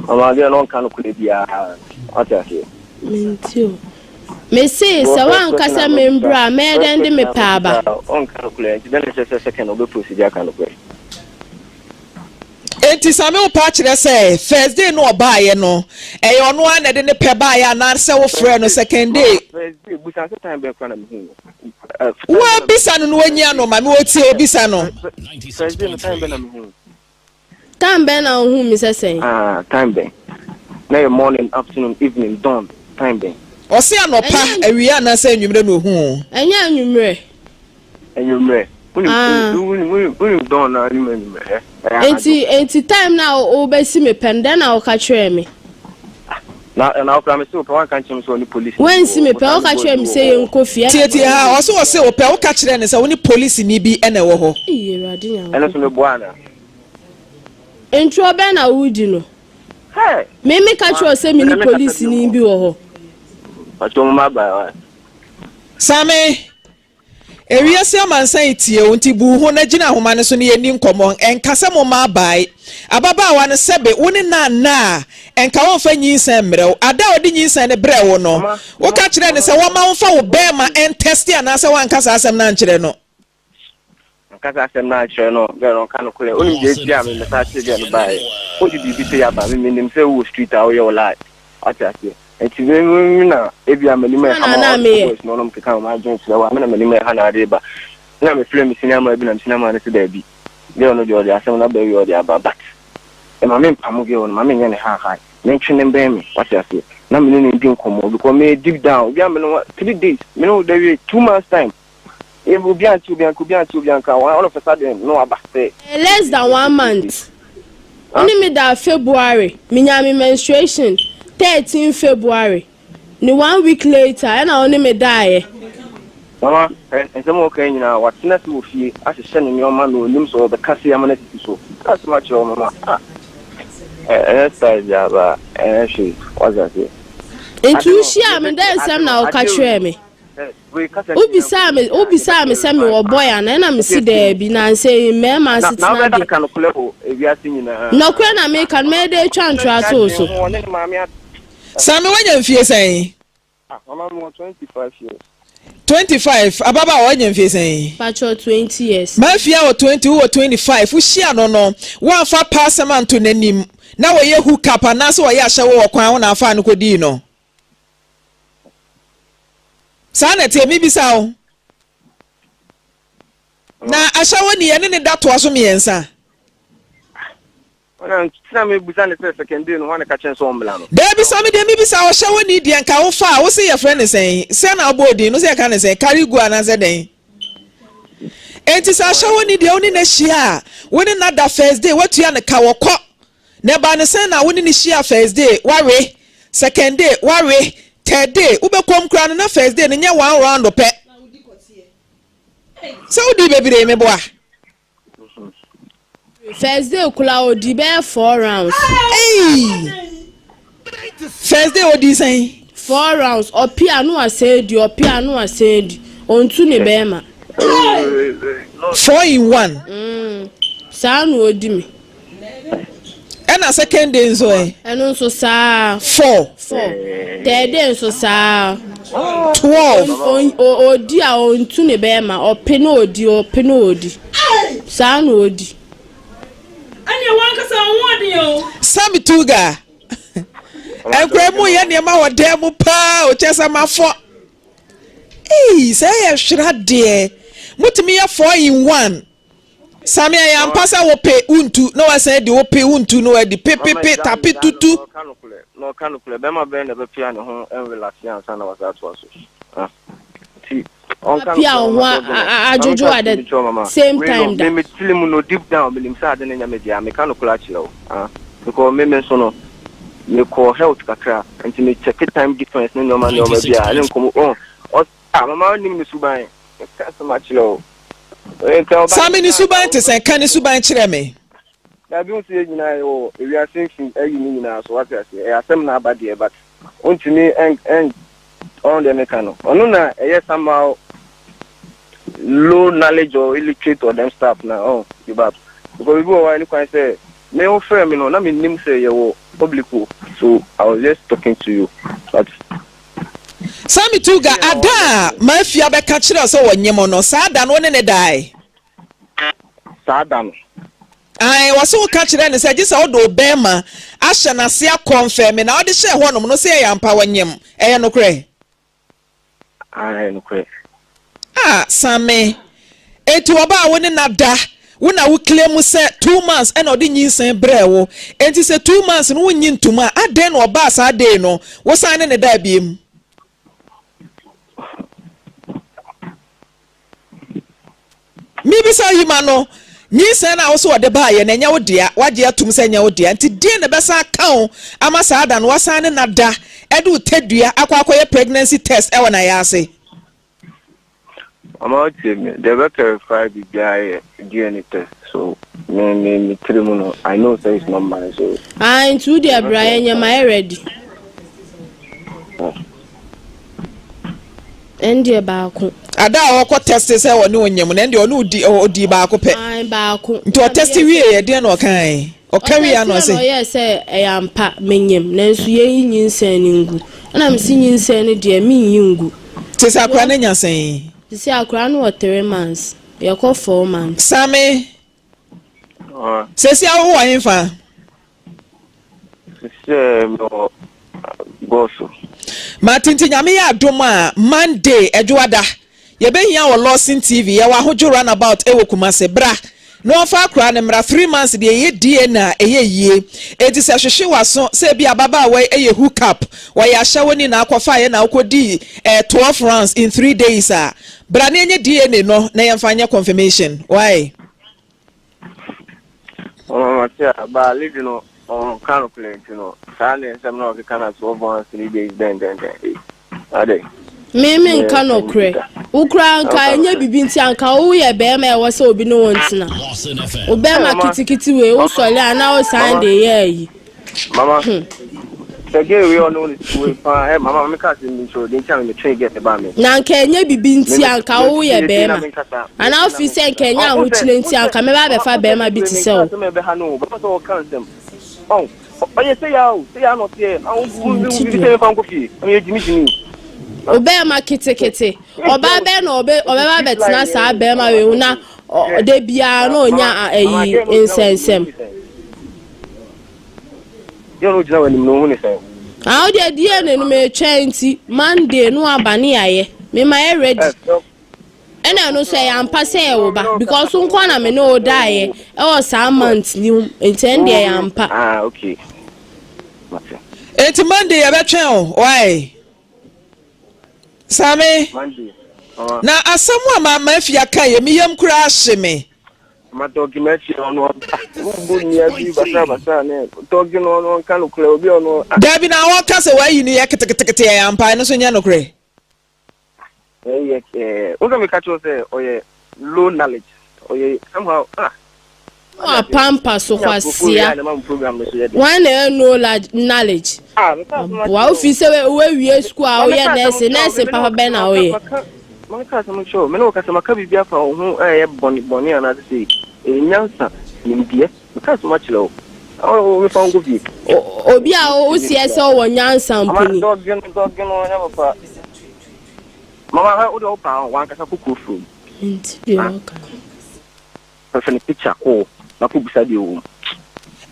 Mama adeɛ no ɔnka no korɛ biara wate aseɛ. Mente o. Mese sɛ woanka sɛ membra a mɛyɛ dɛn de me pɛ aba. Ɔnka no korɛ nti dɛn na ɛkyerɛ sɛ second ɔbɛ proceed aka no korɛ. Enti Same wo pɛ akyerɛ sɛ first day no ɔbaeɛ no ɛyɛ ɔno ara na ɛde ne pɛ baeɛ anaa sɛ wo frɛɛ no second day? First day busa sɛ time bɛn koraa na mehuu no. Woabisa no na wanyi ano ma me ɔtie obisa no. First day no time bɛn na mehuu no. Time bɛn na wohuu me sɛ sɛn? Ah, time bɛn? Na ɛyɛ morning, afternoon, evening, dawn, time bɛn? Ɔse anɔpa, awia anaasɛ anwummerɛ na ohuu wo? Ɛnyɛ anwummerɛ. Anwummerɛ. Wonim, Ah. wonim, wonim, wonim dawn na wonim anwummerɛ, ɛ? Ɛyɛ anadwo. Enti, enti time no a wobɛsi me pɛ no, dɛn na woka kyerɛɛ me? Na, na wokora mese wo pɛ, woanka nkyerɛ me sɛ ɔne polisi bi Woansi wɔ me hɔ, pɛ, ɔsan woka ne boys kyerɛɛ bi me wɔ sɛ hɔ. yɛnkɔ fie, ɛna Tietie ha, ɔse ɔse wo pɛ, woka kyerɛɛ no sɛ wo ne polisini bi na ɛwɔ hɔ. Ei, Awurade Ɛno nso Nyankopɔn. meboa anaa? Ntorɔ bɛn na woredi no? Hey! Me meka kyerɛ wo sɛ me ne polisini bi wɔ hɔ. Ɔkyɛ wɔn aba ɛ. Same, ewiase amansan yi tie wo nti bu wo ho na gyina ahoma no so na yɛnni nkɔmmɔ. Ɛnka sɛ momma abae. Ababaawa no, sɛbe wo ne no anna a, ɛnka ɔmfa nyinsɛn mmrɛ wo. Ada a ɔde nyinsɛn no brɛɛ wo no, woka kyerɛɛ no sɛ wɔmma wo mfa wo bɛɛma ntɛste anaasɛ woanka saa asɛm no ankyerɛ no? Ankasa asɛm no ankyerɛ no, girl no ɔnka nokorɛ. Wonim deɛ nti a me mesan kyeree girl no baeɛ? Wode biribi sei aba, me menim sɛ wowɔ street a woyɛ wo life. Wate aseɛ? Nti me me na ebia m'anim Saa ɛha na ma na ɔde meyɛ. boys no ɔnom keka wɔn adwene kyerɛ wo a, me na m'anim ɛha na ade ba. Ɛna mefrɛ me senior man bi na me senior man no se daabi, girl no deɛ ɔde asɛm no aba awie a ɔde aba but ma mempamo girl no, ma menyɛ no haahae, mentwe no mbɛn me, wate aseɛ? Na me ne no ndi nkɔmmɔ because me deep down, obiara me ne wo 3 days, me ne wo da wie 2 months time, obi ante obi anka, obi ante obi anka, all of a sudden no aba sɛ. Less than one month. Wo ne me da February, menya me menstruation 13 February. Ne one week later ɛna wo ne me daeɛ. Mama, nsɛm a wɔka nyinaa, watena ase wɔ fie ahyehyɛ ne nneɛma na onim sɛ ɔbɛka se ama no asisi so. Asɛm akyerɛ wo mama. Ah, ɛnyɛ style bi aba, ɛnyɛ hwee, wate aseɛ. Nti wohyiaa me dɛ nsɛm na woka kyerɛɛ me. Wobisaa me wobisaa me sɛ mewɔ boy ana ɛna mesi daabi na nsɛ yi mmarima asetena deɛ. Nɔkorɛ na meka no mɛyɛ dɛ atwa ntorɔ ato wo so. Sami wanya mfie sɛn? Ah, mama mi wɔ 25 years. 25, ababaawa wanya mfie sɛn? Patrɔ, 20 years. Mafia wɔ 20, wowɔ 25, wohyia no, woamfa pa asɛm anto n'anim na wɔyɛ hook up anaasɛ wɔyɛ ahyɛwo wɔ kwan ho na afa no kɔdii no saa na ɛteɛ? Mebisa wo na ahyɛwo ni yɛne ne da toa so mmiɛnsa. Ɔna ntina mi busa ne sɛ second day no hɔ ne ka kyɛn sɛ ɔmmla no. Daabi, sa me deɛ mebisa, ɔhyɛwo ni deɛ nka wofa a wo se yɛfrɛ ne sɛn sɛ na wobɔ odin no sɛ yɛka ne sɛn karigu anaasɛ dɛn? Enti sɛ ahyɛwo ni deɛ wo ne no ahyia a, wo ne no da first day, woatua ne ka, wɔkɔ na ɛbaa ne sɛn na wo ne no hyia first day, wawe second day, wawe third day, wobɛkɔm koraa no na first day no nyɛ one round pɛ sɛ wodi bebree meboa. First day kula odi bɛyɛ four rounds. Hey! First day odi sɛn? Four rounds. Ɔpia no asan di, ɔpia no asan di, ontu ne bɛrima. Four in one. Saa na odi mi. Ɛna second day nso ɛ? Ɛno nso saa. Four. Four. Third day nso saa. 12. Odi a ontu ne bɛrima, ɔpe na odi, ɔpe na odi, saa na odi. Ɛnna wɔn ankasa wɔn ho ɔden o. Sami Tuga, nkura mu yɛ nneɛma wɔ dan mu paa o, kyɛ sɛ mafɔ ee sɛ ɛyɛ hwera deɛ mutumi yɛ four in one. Sami, ɛyɛ ampa sɛ wope wontu na wasan di, wope wontu na wadi pepepe tape tutu? Na ɔka nokorɛ, bɛrima bɛn na ɛbɛpia ne ho ɛnrelax ansa na wasa atoa so? Ah, nti ɔnka Pia wo ho adwodwo at the same time da. Me tiri mu no, deep down menim sɛ ade no nyɛ me dea. Meka nokorɛ akyerɛ wo, ah, because me me nso no mekɔ health kakra nti me check time difference ne nneɛma nneɛma bi a ɛne nkɔmmɔ ɔ ɔ ah, mama nim ne suban, meka asɛm akyerɛ wo. Nka ɔba Sami, ne suban te sɛn? Ka ne suban kyerɛ me. Dabi, nso yɛ nyinaa yɛwɔ ewiase mfi ayi ne nyinaa so, wate aseɛ? Ɛyɛ asɛm na aba deɛ, but ontumi ɛn ɛn ɔn deɛ meka no, ɔno na ɛyɛ somehow low knowledge or illiterate or them stuff na ɔn give up because bibi wɔ hɔ a ɛne kwan sɛ me wo frɛ me no na me nim sɛ yɛwɔ public o, so I was just talking to you, but. Sami Tuga, ada a Mafia bɛka kyerɛ sɛ wɔnyem no, saa da no wo ne ne dae? Saa da no. Ae, wɔse woka kyerɛ ne sɛ gye sɛ wode wo bɛrima ahyɛ n'ase akɔnfɛme na wode hyɛɛ hɔnom no sɛ ɛyɛ ampa wɔnyem. Ɛyɛ nokorɛ? Ae, nokorɛ. Ah, Same, enti ɔbaa wo ne na da, wo na wo claim sɛ 2 months ɛna ɔde nyinsɛn brɛɛ wo. Enti sɛ 2 months no wonnyi ntom a, adɛn na ɔbaa saa day no wosan ne ne da abiem? Mibisa yima no, nyinsɛn no a wo so ɔde baayɛ no ɛnyɛ wo dea, wagye atum sɛ ɛnyɛ wo dea, nti deɛn na ɛbɛsan aka wo ama saa da no wasan ne na da ɛde wo tadua akɔ akɔyɛ pregnancy test ɛwɔ n'ayɛ Mama, wotie me, deɛ bɛ clarify biribiara yɛ DNA test, so me tiri mu no, I know say it's not mine, so. Ah, nti wo deɛ bra, yɛnyɛ ma yɛ ready. Ɛndeɛ baako. Ada a ɔkɔ test sɛ ɔne onyam no, ɛndeɛ ɔne odi odi baako pɛ. Ae, baako. Nti ɔtest wie yɛ deɛ na ɔkae? Ɔka wie ano ɔse? Ɔtest ɔyɛɛ sɛ ɛyɛ ampa menyam, nanso yɛnyi nyinsɛn no ngu. Ɛna mesi nyinsɛn no deɛ menyi ngu. Te sɛ akora no nya sɛn? Te sɛ akora no wɔ 3 months. Yɛkɔ 4 months. Sami. Sɛsi awo wɔ hefa? Sɛ mewɔ Gɔso. Mate. Nti Nyame yɛ adom a, Monday, Ɛdwoada, yɛbɛhia wɔ Lawson TV. Yɛwɔ Ahodwo Roundabout ɛwɔ Kumase. Bra na ɔfa akora ne mmara. 3 months deɛ, ɛyɛ DNA ɛyɛ yie. Eti sɛ hwehwe w'aso sɛ ebi ababaawa yi ɛyɛ hook up, wɔyɛ ahyɛwo ni na akɔfa yɛ na akɔdi 12 rounds in 3 days a, bra ne ɛnyɛ DNA no na yɛmfa nyɛ confirmation. Why? Ɔmama te a ba lady no ɔnka no kora nti no saa ne nsɛm na ɔkeka na 12 months 3 days dɛn dɛn dɛn ee ade. Me me nka nɔkorɛ. Wo koraa nka ɛnyɛ bibi nti anka woyɛ bɛrima a ɛwɔ sɛ obi ne wo ntena. Wo bɛrima kitikiti wei, wosɔre a na wo san de yɛ ayi. Mama, sɛ gay wei ɔno ne wei paa ɛ mama, meka asɛm bi nkyerɛ o de nti a metwe gɛ ne ba me. Na nka ɛnyɛ bibi nti anka woyɛ bɛrima anaa wofiri sɛ nka ɛnyɛ ahokyere nti anka mɛba abɛfa bɛrima bi te sɛ wo. Asɛm a ɛbɛha no o bɛfa sɛ ɔka nsɛm ɔn ɔyɛ sɛ ya o sɛ ya na ɔteɛ na wo bi sɛ mefa nkɔ fie ɛna yɛ gyimi gyimi. Wo bɛrima ketekete, ɔbaa bɛɛ na ɔbɛ ɔbɛba abɛtena saa bɛrima wei ho na ɔda biara na ɔnya ayi nsɛnsɛm. Yɛ ɔno gyina w'anim na ohu ne sɛn. Ah, wo deɛ DNA no metwɛn nti Monday no aba ne yɛayɛ. Mema yɛ ready. Ɛna ɛno nso ɛyɛ ampa sɛ ɛyɛ wo ba because wo nko na me ne wo daeɛ ɛwɔ saa month ni mu, nti ɛno deɛ ɛyɛ ampa. Ah, okay, mate. Eti Monday yɛbɛtwɛn o. Why, Sami? Monday, mama. Na asɛm a maama afi aka yɛ mi yam koraa ahye me. Ma dɔgi ma fi ɔno ɔba wo nua bi basa basa ne dɔgi no ɔno ɔnka no kora obi ɔno ah. Dabi, na wɔka sɛ wayi no yɛ ketekete, ɛyɛ ampa? Ɛno nso nyɛ nokorɛ? Ɛyɛ wo sɛ meka kyerɛ sɛ ɔyɛ low knowledge, ɔyɛ somehow ah. Apampa so kwasia wọn na ɛ no knowledge aboa wofi sɛ woawie school a woyɛ nurse, nurse papa bɛn na woyɛ? Meka asɛm nkyerɛ wo, me ne wo kasa maka biribi afa wo ho ɛyɛ bɔne bɔne anaasɛ sɛ ɛyɛ nyansa nimdeɛ, meka asɛm akyerɛ wo, mefa wo nkɔ fie. Obi a wosiɛ sɛ wowɔ nyansa mpo ni. Dɔge no, dɔge no ɔnyɛ papa. Mama, hɛ wode wo paa wankasa kɔ kurom. Nti deɛ ɔka fɛfɛ ne picture kɔ na kɔbisa deɛ ɔwɔ mu.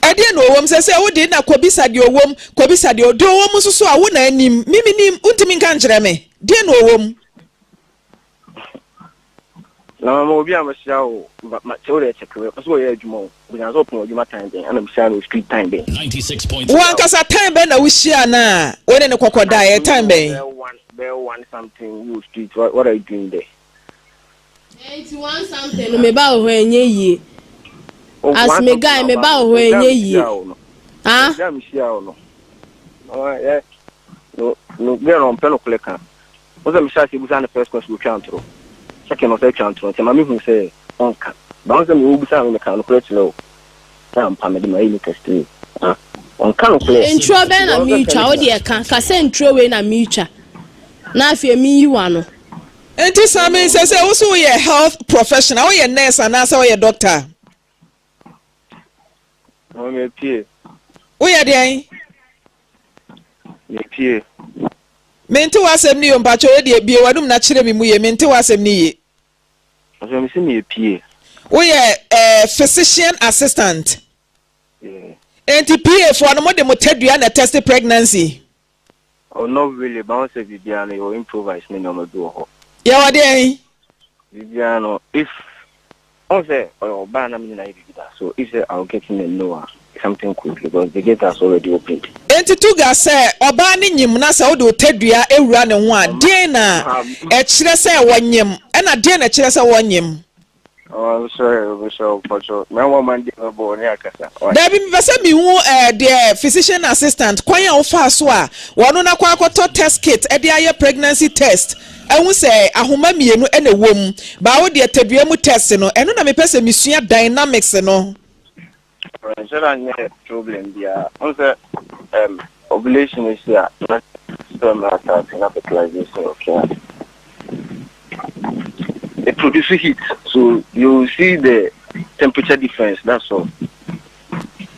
Ɛdeɛ na ɔwɔ mu sɛ wode na kɔbisa deɛ ɔwɔ mu, kɔbisa deɛ ɔwɔ mu nso so a wo na anim mimi nim, wontumi nka nkyerɛ me deɛ na ɔwɔ mu. Na mama, obi a mehyia wo ma kyɛ wo deɛ kyɛkɛ ɔsɛ wɔyɛ adwuma o, ogyina sɛ ɔpɔn adwuma time bɛn ɛna mehyia no street time bɛn. Wo ankasa time bɛn na wohyia no a wo ne ne kɔkɔ da? Ɛyɛ time bɛn? Bɛyɛ one something wo street. What are you doing there? Nti one something no meba wɔ hɔ ɛnyɛ yie. As me guy meba wɔ hɔ ɛnyɛ yie ah. Ɛgya mehyia wo no, mama yɛ no no girl no ɔmpɛ no kole ka wo sɛ mehyɛ ase busa ne first question, otwa ntoro, second ɔsɛ twa ntoro, nti ma mehu sɛ ɔnka ba wo sɛ mewɔ busa me meka nokorɛ kyerɛ wo sɛ ampa mede ma ɛyi ne test me ah ɔnka nokorɛ. Nturo bɛn na meretwa? Wo deɛ ka sɛ nturo wei na meretwa na afei meyi w'ano. Nti Sami, sɛ wo so woyɛ health professional, woyɛ nurse anaasɛ woyɛ doctor? Mama, mepie. Woyɛ deɛn? Mepie. Mente w'asɛm no yie. Mpakyɛ wo deɛ bie w'anum na kyerɛ me mu yie, mente w'asɛm no yie. Ɔsɛ me sɛ mepie. Woyɛ physician assistant? Yeah. Enti PA foɔ no, mode mo tadua na test pregnancy? Oh, not really, but wɔn sɛ biribiara no yɛwɔ improvise ne nneɛma bi wɔ hɔ. Yɛwɔ deɛn? Biribiara no, if wɔn sɛ ɔyɛ ɔbaa na mi nyinaa yɛ biribi da so, if sɛ I will get in and know a something quick because the gate has already opened. Enti Tuga, sɛ ɔbaa ne nyim na sɛ wode wo tadua ewura ne ho a, deɛn na ɛkyerɛ sɛ wɔnyim, ɛna deɛn na ɛkyerɛ sɛ wɔnyim? Oh, I'm sorry, Mr. Pacho. Na wɔn man de bɛbɔ ne akasa. Dabi, mepɛ sɛ mehu deɛ physician assistant kwan a wofaa so a wɔno no akɔ akɔtɔ test kit de ayɛ pregnancy test ahu sɛ ahoma mmienu na ɛwɔ mu baa wo deɛ tadua mu test no, ɛno na mepɛ sɛ mesua dynamics no. Nhyɛ da nyɛ problem biara. N sɛ ovulation esi a na sperm attach na fertilization okay a. It produces heat, so you see the temperature difference. That's all.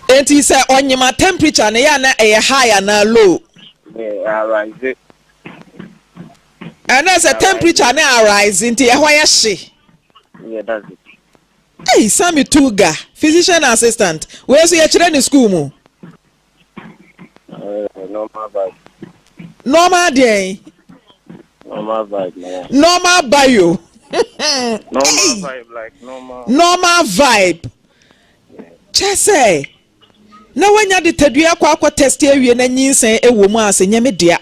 Enti sɛ ɔnyima, temperature no yɛ a na ɛyɛ high anaa low? Yeah, arise. Ɛnna sɛ temperature no arise nti ɛhɔ yɛ hye. Yeah, that's it. Hey, Sammy Tuga, physician assistant. Wei nso yɛkyerɛ ne school mu. Normal vibe. Normal deɛn? Normal vibe, man. Normal bio. Normal vibe, like normal. Normal vibe. Kyɛ sɛ na wanya de tadua akɔ akɔ test awie na nyinsɛn ɛwɔ mu a sɛ nyɛ me dea.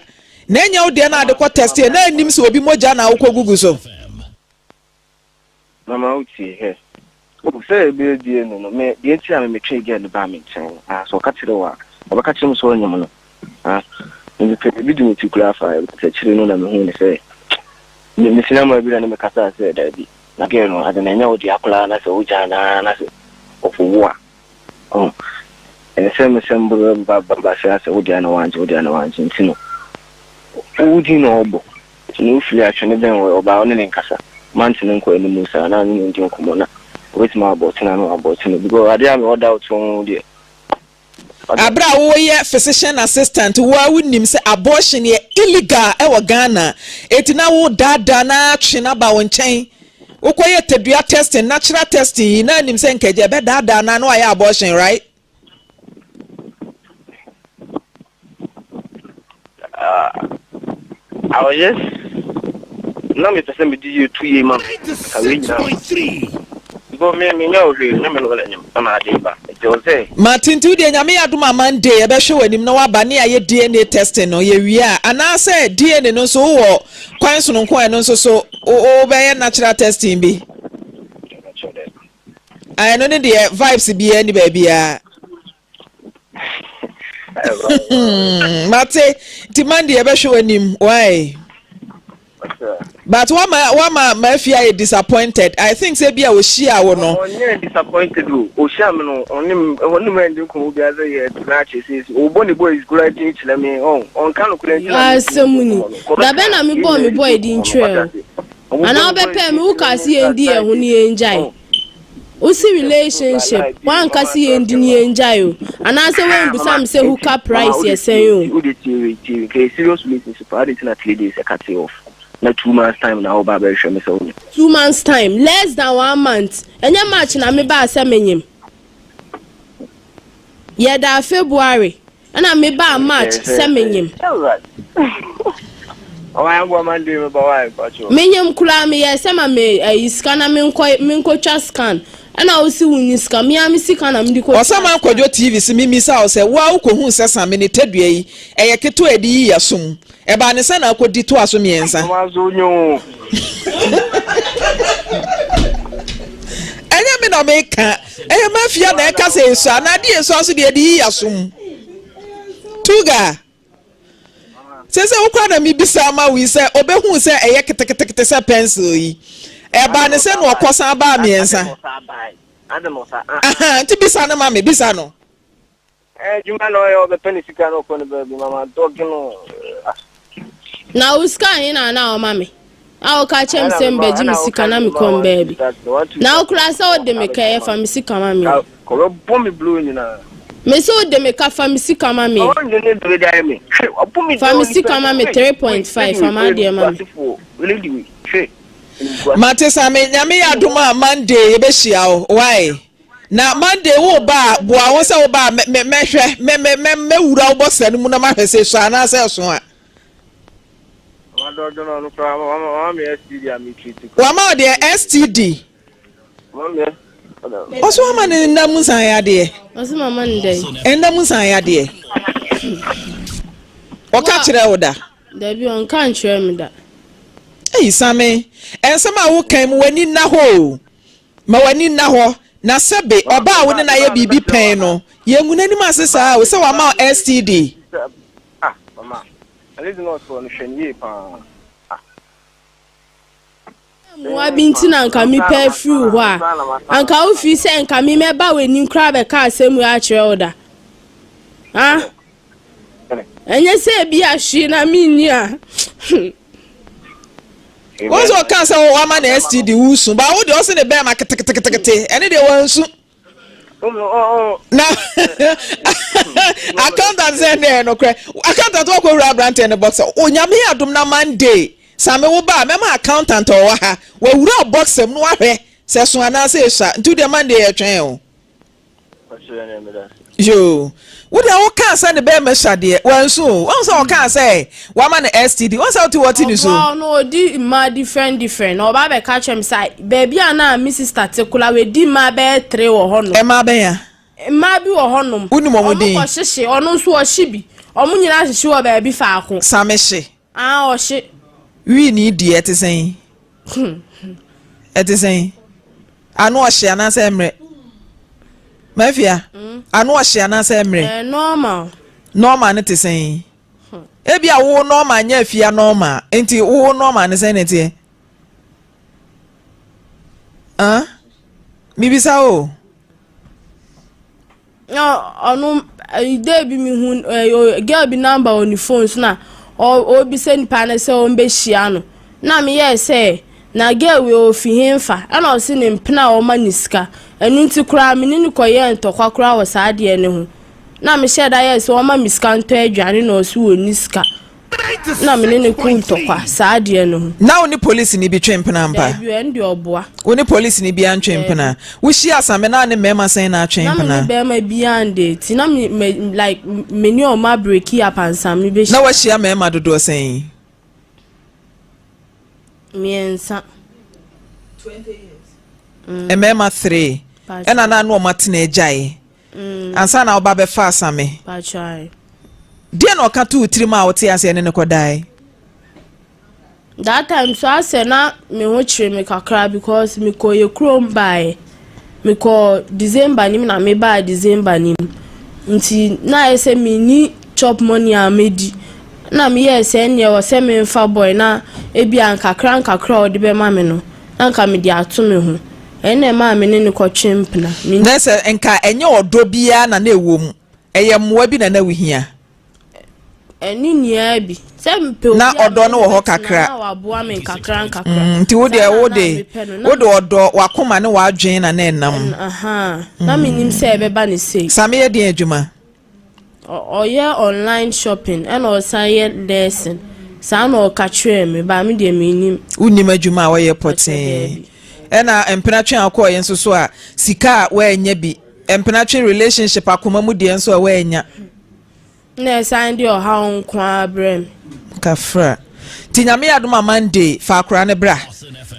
Na ɛnyɛ wo deɛ na ade kɔ test na anim sɛ obi mogya na wokɔ gugu so. Mama wotie hɛ. O sɛ ebe die no no me deɛ nti a me metwe girl no baa me nkyɛn no ah sɛ ɔka kyerɛ wo a ɔbɛka kyerɛ me sɛ ɔnyem no ah mepɛ biribi de me ti koraa fa but akyire no na mehu ne sɛ me me sinama bi na ne me kasaa sɛ daabi na girl no ade na ɛnyɛ wo dea koraa na sɛ wogyaa no ara na sɛ ɔkɔwo a ɔho ɛnsɛ sɛ me sɛ mbɔ ba ba ba sɛ asɛ wo dea na wangye wo dea na wangye nti no wo din na ɔbɔ Nti no wofiri atwe no bɛn wɔ ɔbaa ɔne ne nkasa mante no nkɔ anim saa na ne ne ndi nkɔmmɔ na obetumi abɔ tena no abɔ tena because adeɛ a mewɔ doubt wɔ ho deɛ. Aberɛ a woyɛ physician assistant wo ara wonim sɛ abortion yɛ illegal wɔ Ghana enti na wo daadaa no ara twe no aba wo nkyɛn wokɔ yɛ tadua testing natural testing yi na anim sɛ nkɛgye ɛbɛdaadaa no ara na wayɛ abortion right? Uh, I was just na mepɛ sɛ mede yie tu yie ma me nka wei nyinaa because me menya wo hwee nyɛ me no na nyim na maade ba nti ɔwɔ sɛ Mate nti wodeɛ Nyame yɛ adom a Monday yɛbɛhwɛ w'anim na waba ne yɛayɛ DNA testing no yɛwie a anaasɛ DNA no nso wowɔ kwan sononko a ɛno nso so wobɛyɛ natural testing bi ɛno ne deɛ vibes biara ni baabiara mate nti Monday yɛbɛhwɛ w'anim why but wama wama mafi ayɛ disappointed i think sɛ bi a ohyia wo no. ɔnyɛ disappointed o ohyia mi no ɔne ɔne mu ɛndi nkɔmɔ bi ase yɛ tena akyɛ siesie ɔbɔ ne boys kura din kyerɛ mi ɔn ɔnka no kura nti na mi asɛm ni dabɛ na mi bɔ mi boy din kyerɛ o anaa wobɛpɛ mi wo ka se yɛn di yɛn ho ne yɛn gyae wo si relationship wanka se yɛn di ne yɛn gyae o anaasɛ wɔn bisa mi sɛ hook price yɛ sɛn o. o de tie wei tie wei kɛ serious relationship adi ti na 3 days ɛka te off na 2 months time na ɔba abɛhwɛ mi sɛ ɔnyɛ. 2 months time, less than one month. Ɛnyɛ March na mi ba asɛ mi nyim yɛda February ɛna mi ba March sɛ mi nyim. Menyim koraa meyɛ sɛ ma me ayi sika na menkɔ menkɔtwa scan ɛna wosi wo ni sika mea me sika na mede kɔtwa. Ɔsama Nkwadwo TV si mimisa wo sɛ wo a wokɔhuu sɛ same ne tadua yi ɛyɛ ketewa a ɛde yi yɛsom ɛbaa ne sɛ na akɔdi toa so mmiɛnsa. Ɛnyɛ me na meka, ɛyɛ mafia na ɛka sɛ esua na adeɛ esua nso deɛ ɛde yi yɛsom. Tuga sɛ sɛ wokora na mebisa ama wo yi sɛ ɔbɛhu sɛ ɛyɛ ketekete sɛ pencil yi ɛbaa ne sɛ na ɔkɔ san baa mmiɛnsa nti bisa no ma me bisa no. Adwuma na ɔyɛ ɔbɛpɛ ne sika na ɔkɔ ne baabi mama dɔge no. Na wo sika he na na ɔma me a woka kyerɛ me sɛ mbɛgye me sika na mekɔ m baabi na wokora sɛ wode me ka yɛ fa me sika ma me. Kɔbɛbɔ me blow nyinaa. Me sɛ wode me ka fa me sika ma me. Fa me sika ma me 3.5 fa ma adeɛ ma me. Mate sa me Nyame yɛ adom a Monday yɛbɛhyia wo why na Monday wo ba a boa wo sɛ wo ba a mɛhwɛ mɛwura wo bɔsra no mu na mahwɛ sɛ ɛsɔ anaasɛ ɛso a. Wama wo deɛ STD. Ɔso ama ne nna mu nsan yadeɛ. Ɔso mama ne dɛn? Nna mu nsan yadeɛ. Ɔka kyerɛ wo da? Dabi, ɔnka nkyerɛ me da. Eyi Same, nsɛm a wokan mu w'ani nna hɔ o. Ma w'ani nna hɔ. Na sɛbe ɔbaa a wo ne no ayɛ biribi pɛn no, yɛngu n'anim ase saa o, sɛ wama wo STD. Ah, mama. Ɛne de na ɔsɔ no hwɛ no yie paa. Ah. Mmoa bi nti na anka mepɛ afiri wo hɔ a, anka wofiri sɛ nka me mɛba w'anim koraa bɛka asɛm wei akyerɛ wo da. Ah? Ɛnyɛ sɛ ebi ahwee na menni a. Wɔn sɛ ɔka sɛ wama na STD wusu, ba wo deɛ ɔse ne bɛrima keteketekete, ɛne deɛ wansu. Na accountant sɛ ne nokorɛ accountant wakɔ wura aberanteɛ ne boxer Onyame adom na Monday same wo ba a mɛma accountant a ɔwɔ ha wawura boxer mu na wahwɛ. Sɛ ɛso anaasɛ esua. Nti wo deɛ Monday yɛtwɛn o. Yoo. Wo deɛ wo kaa sɛ ne bɛɛma sua deɛ wansu o. Wahu sɛ ɔkaa sɛ wama no STD. Wahu sɛ wote wɔte ne su. Ɔboa no ɔdi mmaa different different na ɔba abɛka kyerɛ me sɛ baabi a na me sister te koraa wadi mmaa bɛyɛ tre wɔ hɔ nom. Mmaa bɛn a? Mmaa bi wɔ hɔ nom. Wonim wɔn din? Wɔn kɔ hyehye ɔno nso ɔhye bi. Wɔn nyinaa hyehye wɔ baabi faako. Same hye. Ah ɔhye. Wii ni deɛ ɛte sɛn? Ɛte sɛn? Ano ɔhye anaasɛ ɛmmerɛ? Mafia, mm. ano ɔhye anaasɛ ɛmmerɛ? Eh, normal. Normal no te sɛn? Hmm. Ebi a wo normal nyɛ afia normal, nti wo normal ne sɛn na ɛteɛ? Ah? Mibisa o. Na ɔno ɛyi day bi mi hu ɛyi girl bi number wɔ ne phone so na ɔrebisa nipa no sɛ ɔmbɛhyia no na meyɛɛ sɛ na girl wei ofi henfa ɛna ɔse ne mpena a ɔma ne sika ɛno nti koraa me ne no kɔyɛɛ ntɔkwa koraa wɔ saa adeɛ no ho na mehyɛɛ da yɛɛ sɛ ɔma me sika ntɔ aduane na ɔse ɔnni sika. Na me ne no ko ntɔkwa saa adeɛ no ho. Na wo ne polisini bi twe mpena ampa? Daabi o, ɛno deɛ ɔboa. Wo ne polisini biara ntwe mpena? Daabi. Wohyia Asame na ne mmarima sɛn na atwe Na me ne mpena? barima biara ndeeti. Na me, me, like, me ne ɔmo abreki up ansa me bɛhyia Na no. woahyia mmarima dodoɔ sɛn? Mmiɛnsa. Mmarima three. Ɛna na ne wɔn atena agyae. Ansa na woba bɛfaa Same. Deɛ na ɔka too wo tirim a wote aseɛ ne no kɔdae? That time so asɛ na me ho kyere me kakra because me kɔ yɛ kurom baeɛ. Me kɔ December nim na me baa December nim. Nti na ayɛ sɛ me ni chop money a medi. Na me yɛɛ sɛ ɛnneɛ wɔ sɛ me nfa boy na ebia nkakra nkakra a ɔde bɛma me no na nka me de ato me ho. Ɛno na ɛmaa me ne no kɔtwee mpena. Me. Na sɛ nka ɛnyɛ ɔdɔ biara na na ɛwɔ mu, ɛyɛ mmoa bi na na wohia. Ɛne nyinaa bi. Sɛ mepɛ obi Na a me ɔdɔ ne no no wɔ hɔ bɛtena kakra. na waboa me nkakra nkakra. Mm, nti wo Saa deɛ na wo na de, mepɛ no. Na wo de ɔdɔ, w'akoma ne w'adwene na na ɛnam. ɛn, ahaa. Na menim sɛ ɛbɛba no sei. Same yɛ deɛn adwuma? Ɔyɛ online shopping ɛna ɔsan yɛ nursing saa na ɔka kyerɛɛ me but me deɛ mennim. Wonnim adwuma a ɔyɛ pɔtee. Ɛna mpenatwe a wokɔɔyɛ nso so a sika a woannya bi. Mpenatwe relationship akoma mu deɛ nso a woannya. Na ɛsan de ɔhaw nko ara brɛ me. Kafra. Nti Nyame yɛ adom a Monday fa akora no bra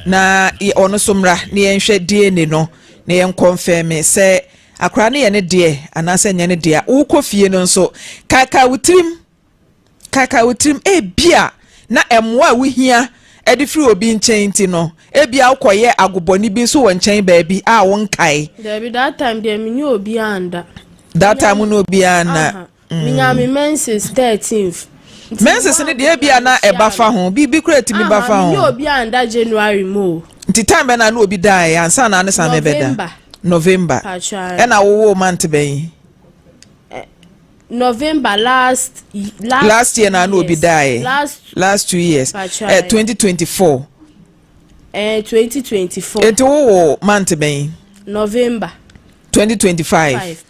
na ɔno nso mmra na yɛnhwɛ DNA no na yɛn kɔnfɛme sɛ Akwadaa no yɛ ne deɛ anaasɛ ɛnyɛ ne dea. Wokɔ fie no nso, kaekae wo tirim, kaekae wo tirim. Ebia na mmoa a wohia de firi obi nkyɛn nti no, ebia wokɔyɛ agobɔne bi nso wɔ nkyɛn baabi a wonkae. Dabi, that time deɛ me ne obiara nda. That time wo ne obiara nna. Menya me menses thirteenth. Menses no deɛ ebia na ɛba fa ho biribi kura tumi ba fa ho. Aha, obi anda January mu o. Nti time bɛn na na obi daeɛ ansa na ne san bɛda? November. Ɛna wowoo month bɛn? Eh, November last last, last year na na obi daeɛ. Last last 2 years. Eh, 2024. Eh, 2024. Nti wowoo month bɛn? November. 2025.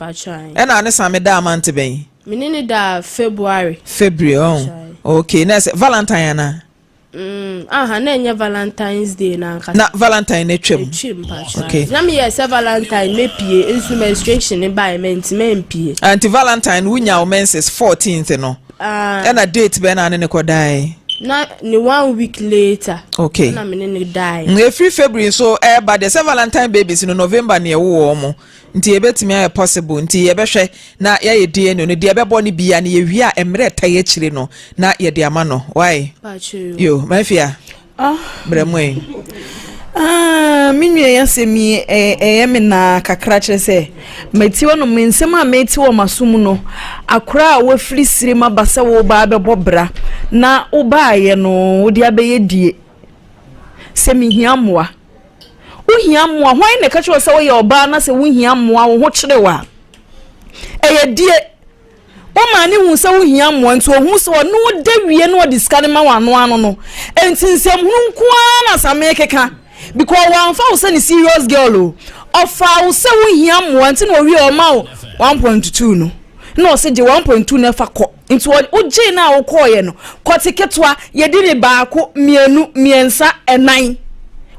Ɛna ne san me daa month bɛn? Me ne ne daa February. February ɔn. Oh. Okay, na ɛsɛ Valentine ana? Mm, aha, na ɛnyɛ Valentine's Day na ankasa. Na Valentine na atwam. Atwam patwa. Okay. Na meyɛ sɛ Valentine mepie nso menstruation ne bae mantumi ampie. Anti Valentine wonya wo menses 14th no. Ah. Ɛna date bɛn na ne ne kɔdae? Na ne one week later. Okay. Na me ne ne dae. Mm, efiri February nso ɛreba deɛ sɛ Valentine babies no November ne ɛwo wɔn mo. Nti ebetumi ayɛ possible nti yɛbɛhwɛ na yɛayɛ DNA no deɛ ɛbɛbɔ no bia no yɛwie a mmerɛ ɛta yɛ akyire no na yɛde ama no. Why? Yo, Mafia. Ah. Brɛ mu yi. Ah, me nua yi asɛm yi ɛyɛ me naa kakra kyerɛ sɛ mati hɔ nom nsɛm a meti wɔ m'aso mu no akora a wafiri sirem aba sɛ woba abɛbɔ bra na wobaayɛ no wode abɛyɛ die sɛ mehia mmoa wohia mmoa hwan na ɛka kyerɛ sɛ woyɛ ɔbaa na sɛ wohia mmoa wo ho kyerɛ wo a ɛyɛ die Wo maame hu sɛ wohia mmoa nti ohu sɛ ɔne wo da wie na ɔde sika no ma wo ano ano no. Nti nsɛmhunu nko ara na Samee keka because wamfa wo sɛ ne serious girl o. Ɔfaa wo sɛ wohia mmoa nti na owie ɔma wo 1.2 no na ɔse gye 1.2 no fa kɔ. Nti wogyee no a wokɔɔeɛ no kɔte ketewa yɛdi ne baako, mmienu, mmiɛnsa, ɛnan.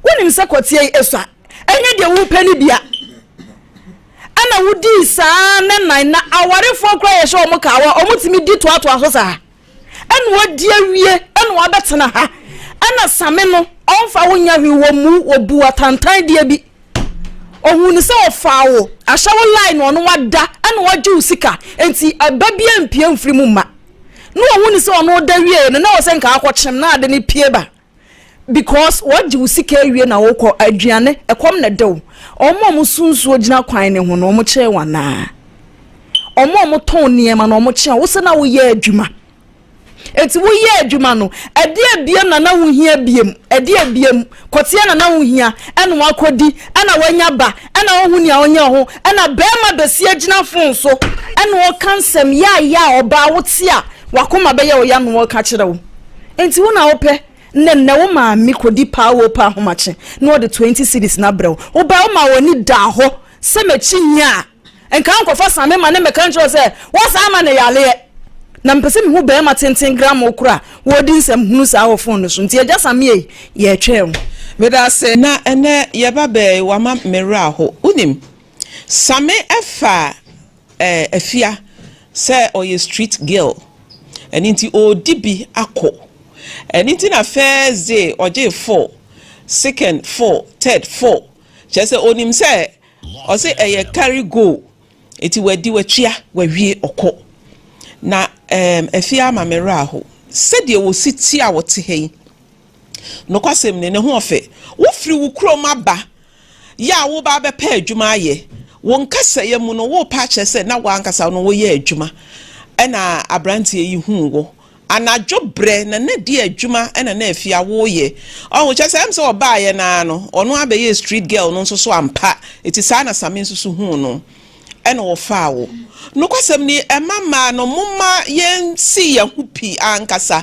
Wonim sɛ kɔteɛ yi esua. Ɛnyɛ deɛ wopɛ no bia. Ɛna wodii saa ne nan na awarefoɔ koraa yɛhyɛ wɔn kawa wɔn tumi di toatoa so saa. Ɛna wadi awie ɛna wabɛtena ha. Ɛna same no ɔmfa wo nya hwee wɔ mu wɔbu atantan deɛ bi. Ohuu no sɛ ɔfaa wo ahyɛ wo line na ɔno wada ɛna wagye wo sika nti ɛba bi ampie mfiri mu mma na ohuu no sɛ ɔno da wie no na wɔ sɛ nka akɔkyem na ade no pie ba because wagye wo sika awie na wokɔ aduane ɛkɔm na ɛde wo wɔn a wɔn so nsuo gyina kwan ne ho no wɔn kyɛn wɔn anaa wɔn a wɔtɔn nneɛma no wɔn kyɛn wo sɛ na woyɛ adwuma. Enti woyɛɛ adwuma no, ɛdeɛn biom na na wohia biom? Ɛdeɛn biom? Kɔteɛ na na wohia, ɛna wakɔdi, ɛna wanya ba, ɛna wohu nea ɔnyɛ ho, ɛna barima bɛsi agyina fon so, ɛna ɔka nsɛm yaaya a ɔbaa wote a wakoma bɛyɛ wo ya na ɔka kyerɛ wo. Enti wo na wopɛ nnɛ nnɛ wo maame kɔdi paa wo paa ahomakye na ɔde 20 cedis no abrɛ wo. Wobaa woma w'ani daa hɔ sɛ m'akyi nyɛ a. Nka nkɔfa same ma ne mmɛka nkyerɛ wo sɛ woasan ama no yareɛ. Na mepɛ sɛ mehu barima tenten gramo koro a wɔredi nsɛm hunu saa wɔ phone no so. Nti agya Samie yi, yɛretwɛn wo. Medase. Na ɛnɛ yɛba bɛɛ wama me werɛ aho wonim Same ɛfa eh Afia sɛ ɔyɛ street girl ɛno nti ɔɔdi bi akɔ ɛno nti na first day ɔgyee four second four third four kyerɛ sɛ ɔnim sɛ Ɔse ɛyɛ carry go nti wadi watua wawie ɔkɔ na ɛɛm afie ama me werɛ aho sɛdeɛ wɔsi te a wɔte ha yi nokwasɛm ni ne ho ɔfɛ wofiri wo kurom aba yɛ a woba abɛpɛ adwuma ayɛ wo nkasɛeɛ mu no worepɛ akyerɛ sɛ na w'ankasa no woyɛ adwuma ɛna abranteɛ yi huu wo Anadwo berɛ na na di adwuma na na afie a woyɛ ɔho kyerɛ sɛ ɛm sɛ ɔbaeɛ no ara no ɔno ara bɛyɛɛ street girl no nso so ampa ɛti saa na Same nso so huu no ɛna ɔfaa wo. Nokwasɛm ni ɛma mmaa no momma yɛnsi yɛn ho pi ankasa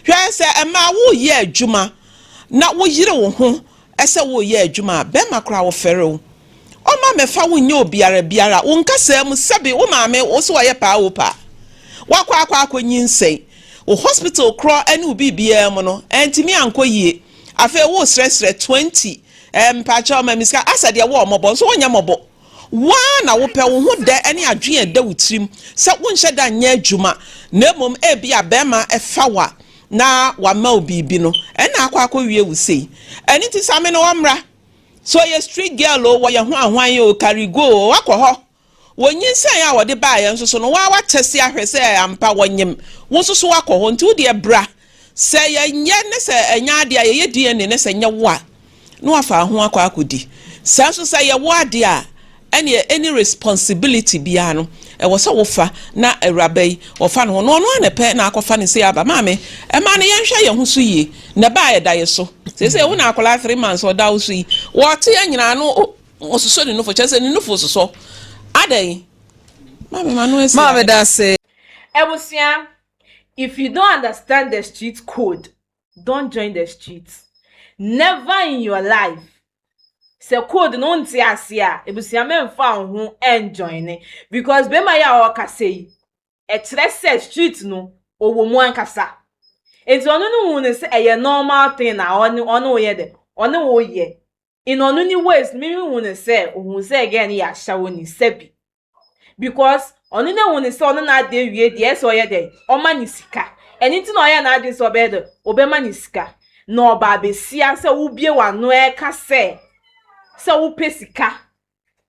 hwɛ sɛ mmaa woyɛ adwuma na woyere wo ho sɛ woreyɛ adwuma a, bɛrima koraa wɔfɛre wo. Ɔmma mmɛfa wo nyɛ obiara biara. Wo nkasaa mu, sɛbe wo maame wo se wayɛ paa o paa. Woakɔ akɔ akɔ nyinsɛn. Wo hospital korɔ ne wo biribiara mu no, antumi ankɔ yie. Afei woresrɛsrɛ 20, eh, mpakyɛw ma me sika, asɛ deɛ wo ɔmmɔbɔ, nso wonyɛ mmɔbɔ. Wo ara na wopɛ, wo ho dɛ ne adwene a ɛda wo tirim sɛ wonhyɛ da nyɛ adwuma, na mmom ebia barima fa wo a na wama wo biribi no, ɛna akɔ akɔwie wo sei. Ɛno nti Same no ɔmmra. Sɛ ɔyɛ street girl o, wɔyɛ hwan hwan o, carry go o, wakɔ hɔ. Wɔ nyinsɛn a wɔde baeɛ nso so no, wo ara woatɛse ahwɛ sɛ ampa wɔnyem, wo nso so woakɔ hɔ. Nti wo deɛ bra. Sɛ yɛnyɛ ne sɛ ɛnyɛ adeɛ a, yɛyɛ DNA ne sɛ nyɛ wo a, na wafa ho akɔ akɔdi. Sɛ nso sɛ yɛ wo adeɛ a, ɛneɛ any responsibility biara no, ɛwɔ sɛ wofa na awuraba yi ɔfa ne ho. Na ɔno ara na ɛpɛ na akɔfa ne sei aba. Maame, ɛmaa no yɛnhwɛ yɛn ho so yie. Na ɛbaa ɛda yɛ so. Seesei wo na akwadaa 3 months ɔda wo so yi, wɔte yɛn nyinaa no ɔsosɔ ne nufo, kyerɛ sɛ ne nufo sosɔ. Adɛn? Maame ma no asi. Maame da ase. Abusua, if you don't understand the street code, don't join the street. Never in your life. Sɛ code no wonte ase a, abusua mɛmfa wo ho ɛnjoin because bɛrima yi a ɔrekasa yi, ɛkyerɛ sɛ street no ɔwɔ mu ankasa. Nti ɔno no hu no sɛ ɛyɛ normal thing na ɔne ɔne wo yɛ dɛ, ɔne wo yɛ. In ɔno ne ways, me hu no sɛ ohun sɛ girl no yɛ ahyɛwo sɛbi. Because ɔno ne hu no sɛ ɔno n'ade awie deɛ ɛsɛ ɔyɛ dɛ, ɔma ne sika. Ɛno nti na ɔyɛ n'adwene sɛ ɔbɛyɛ dɛ, ɔbɛma ne sika. Na ɔba abesia sɛ wobie w'ano ɛka sɛ sɛ wopɛ sika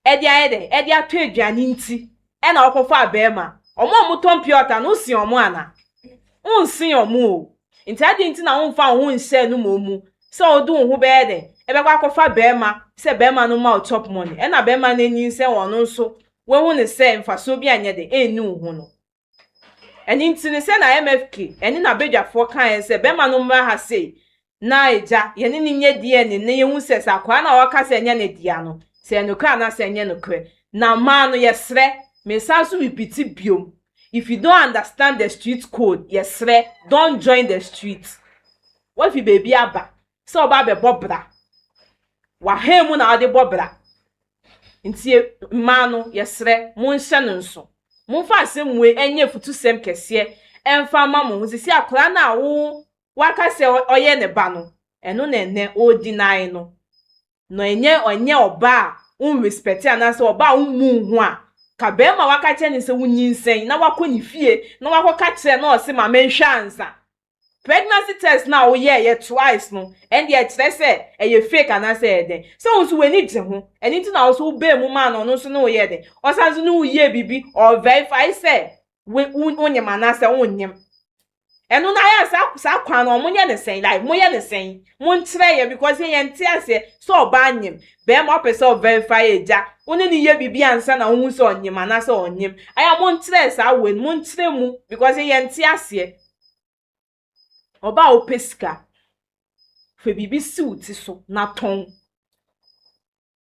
ɛde ayɛ dɛ, ɛde atɔ aduane nti ɛna ɔkɔfa bɛrima. Ɔmo a ɔmo pure water no wosi ɔmo ana? Wonsi ɔmo o. Nti adi nti na womfa wo ho nhyɛ no ma mu sɛ wode wo ho bɛyɛ dɛ, ɛbɛkɔ akɔfa bɛrima sɛ bɛrima no ma wo chop money. Ɛna bɛrima no ani sɛ ɔno nso wahu ne sɛ mfasoɔ bi anyɛ dɛ ɛnni wo ho no. Ɛno nti no sɛ na MFK ɛne n'abadwafoɔ kaeɛ sɛ bɛrima no mmra ha sei na agya yɛne ne nyɛ DNA na yɛhu sɛ sɛ akwadaa no a ɔka sɛ ɛnyɛ ne dea no sɛ ɛyɛ nokorɛ anaasɛ ɛnyɛ nokorɛ. Na mmaa no yɛsrɛ, mesan so repeat biom, if you don't understand the street code, yɛsrɛ, don't join the street. Wafi baabi aba sɛ ɔba abɛbɔ bra. Wahan mu na ɔde bɔ bra. Nti mmaa no yɛsrɛ monhyɛ no nso. Momfa asɛm wei ɛnyɛ futusɛm kɛseɛ ɛmfa mma mo ho. Sisi akwadaa no a wo waka sɛ ɔyɛ ne ba no, ɛno na ɛnɛ ɔredi nan no. Na ɛnyɛ ɔnyɛ ɔbaa a wo nrespɛte anaasɛ ɔbaa a wommu wo ho a, ka bɛrima a waka kyerɛ no sɛ wonyinsɛn na wakɔ ne fie na wakɔka kyerɛ no na ɔse ma menhwɛ ansa. Pregnancy test no a woyɛeɛ twice no, ɛndeɛ ɛkyerɛ sɛ ɛyɛ fake anaasɛ ɛyɛ dɛn? Sɛ wo nso w'ani gye ho, ɛno nti na wo nso wobaa mu maa no, ɔno nso ne wo yɛɛ dɛn? Ɔsan nso ne wo yɛɛ biribi, ɔverify sɛ wo wonyem anaasɛ wonnyem. Ɛno no ayɛ a saa saa kwan no ɔmo yɛ ne sɛn like mo yɛ ne sɛn mo nkyerɛ yɛ because yɛ yɛn te aseɛ sɛ ɔbaa nyem bɛɛma ɔpɛ sɛ ɔverify agya wo ne no yɛ biribi ansa na wohu sɛ ɔnyem anaasɛ ɔnyem ayɛ a mo nkyerɛ saa wei no mo nkyerɛ mu because yɛ yɛn te aseɛ ɔbaa a ɔpɛ sika fa biribi si wo ti so na tɔn.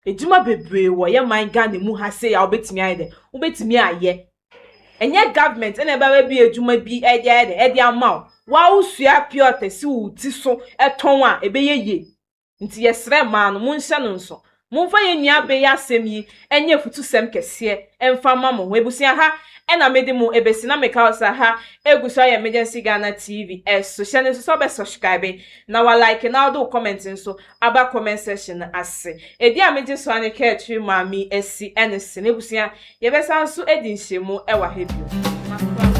Edwuma bebree wɔ yɛ man Ghana mu ha sei a wobɛtumi ayɛ dɛ, wobɛtumi ayɛ. Ɛnyɛ government ɛna ɛbɛba abɛbue adwuma bi ɛde ayɛ dɛ, ɛde ama wo. Woa wosua piɔtɛ si wo ti so tɔn a, ɛbɛyɛ yie. Nti yɛsrɛ mmaa no, monhyɛ no nso. Momfa yɛn nua bɛ yi asɛm yi nyɛ afutusɛm kɛseɛ mfa mma mo ho. Abusua ha ɛna mede mo ɛbɛsi na meka wo sɛ ha ɛgu so ayɛ Emergency Ghana TV ɛso. Hyɛ no nso sɛ wobɛ subscribe na wa like na wode wo comment nso aba comment section no ase. Edin a megye so ara ne Kaakyire Maame Asi ɛne se. M'abusua, yɛbɛsan nso adi nhyiamu ɛwɔ ha bio. Makra mo.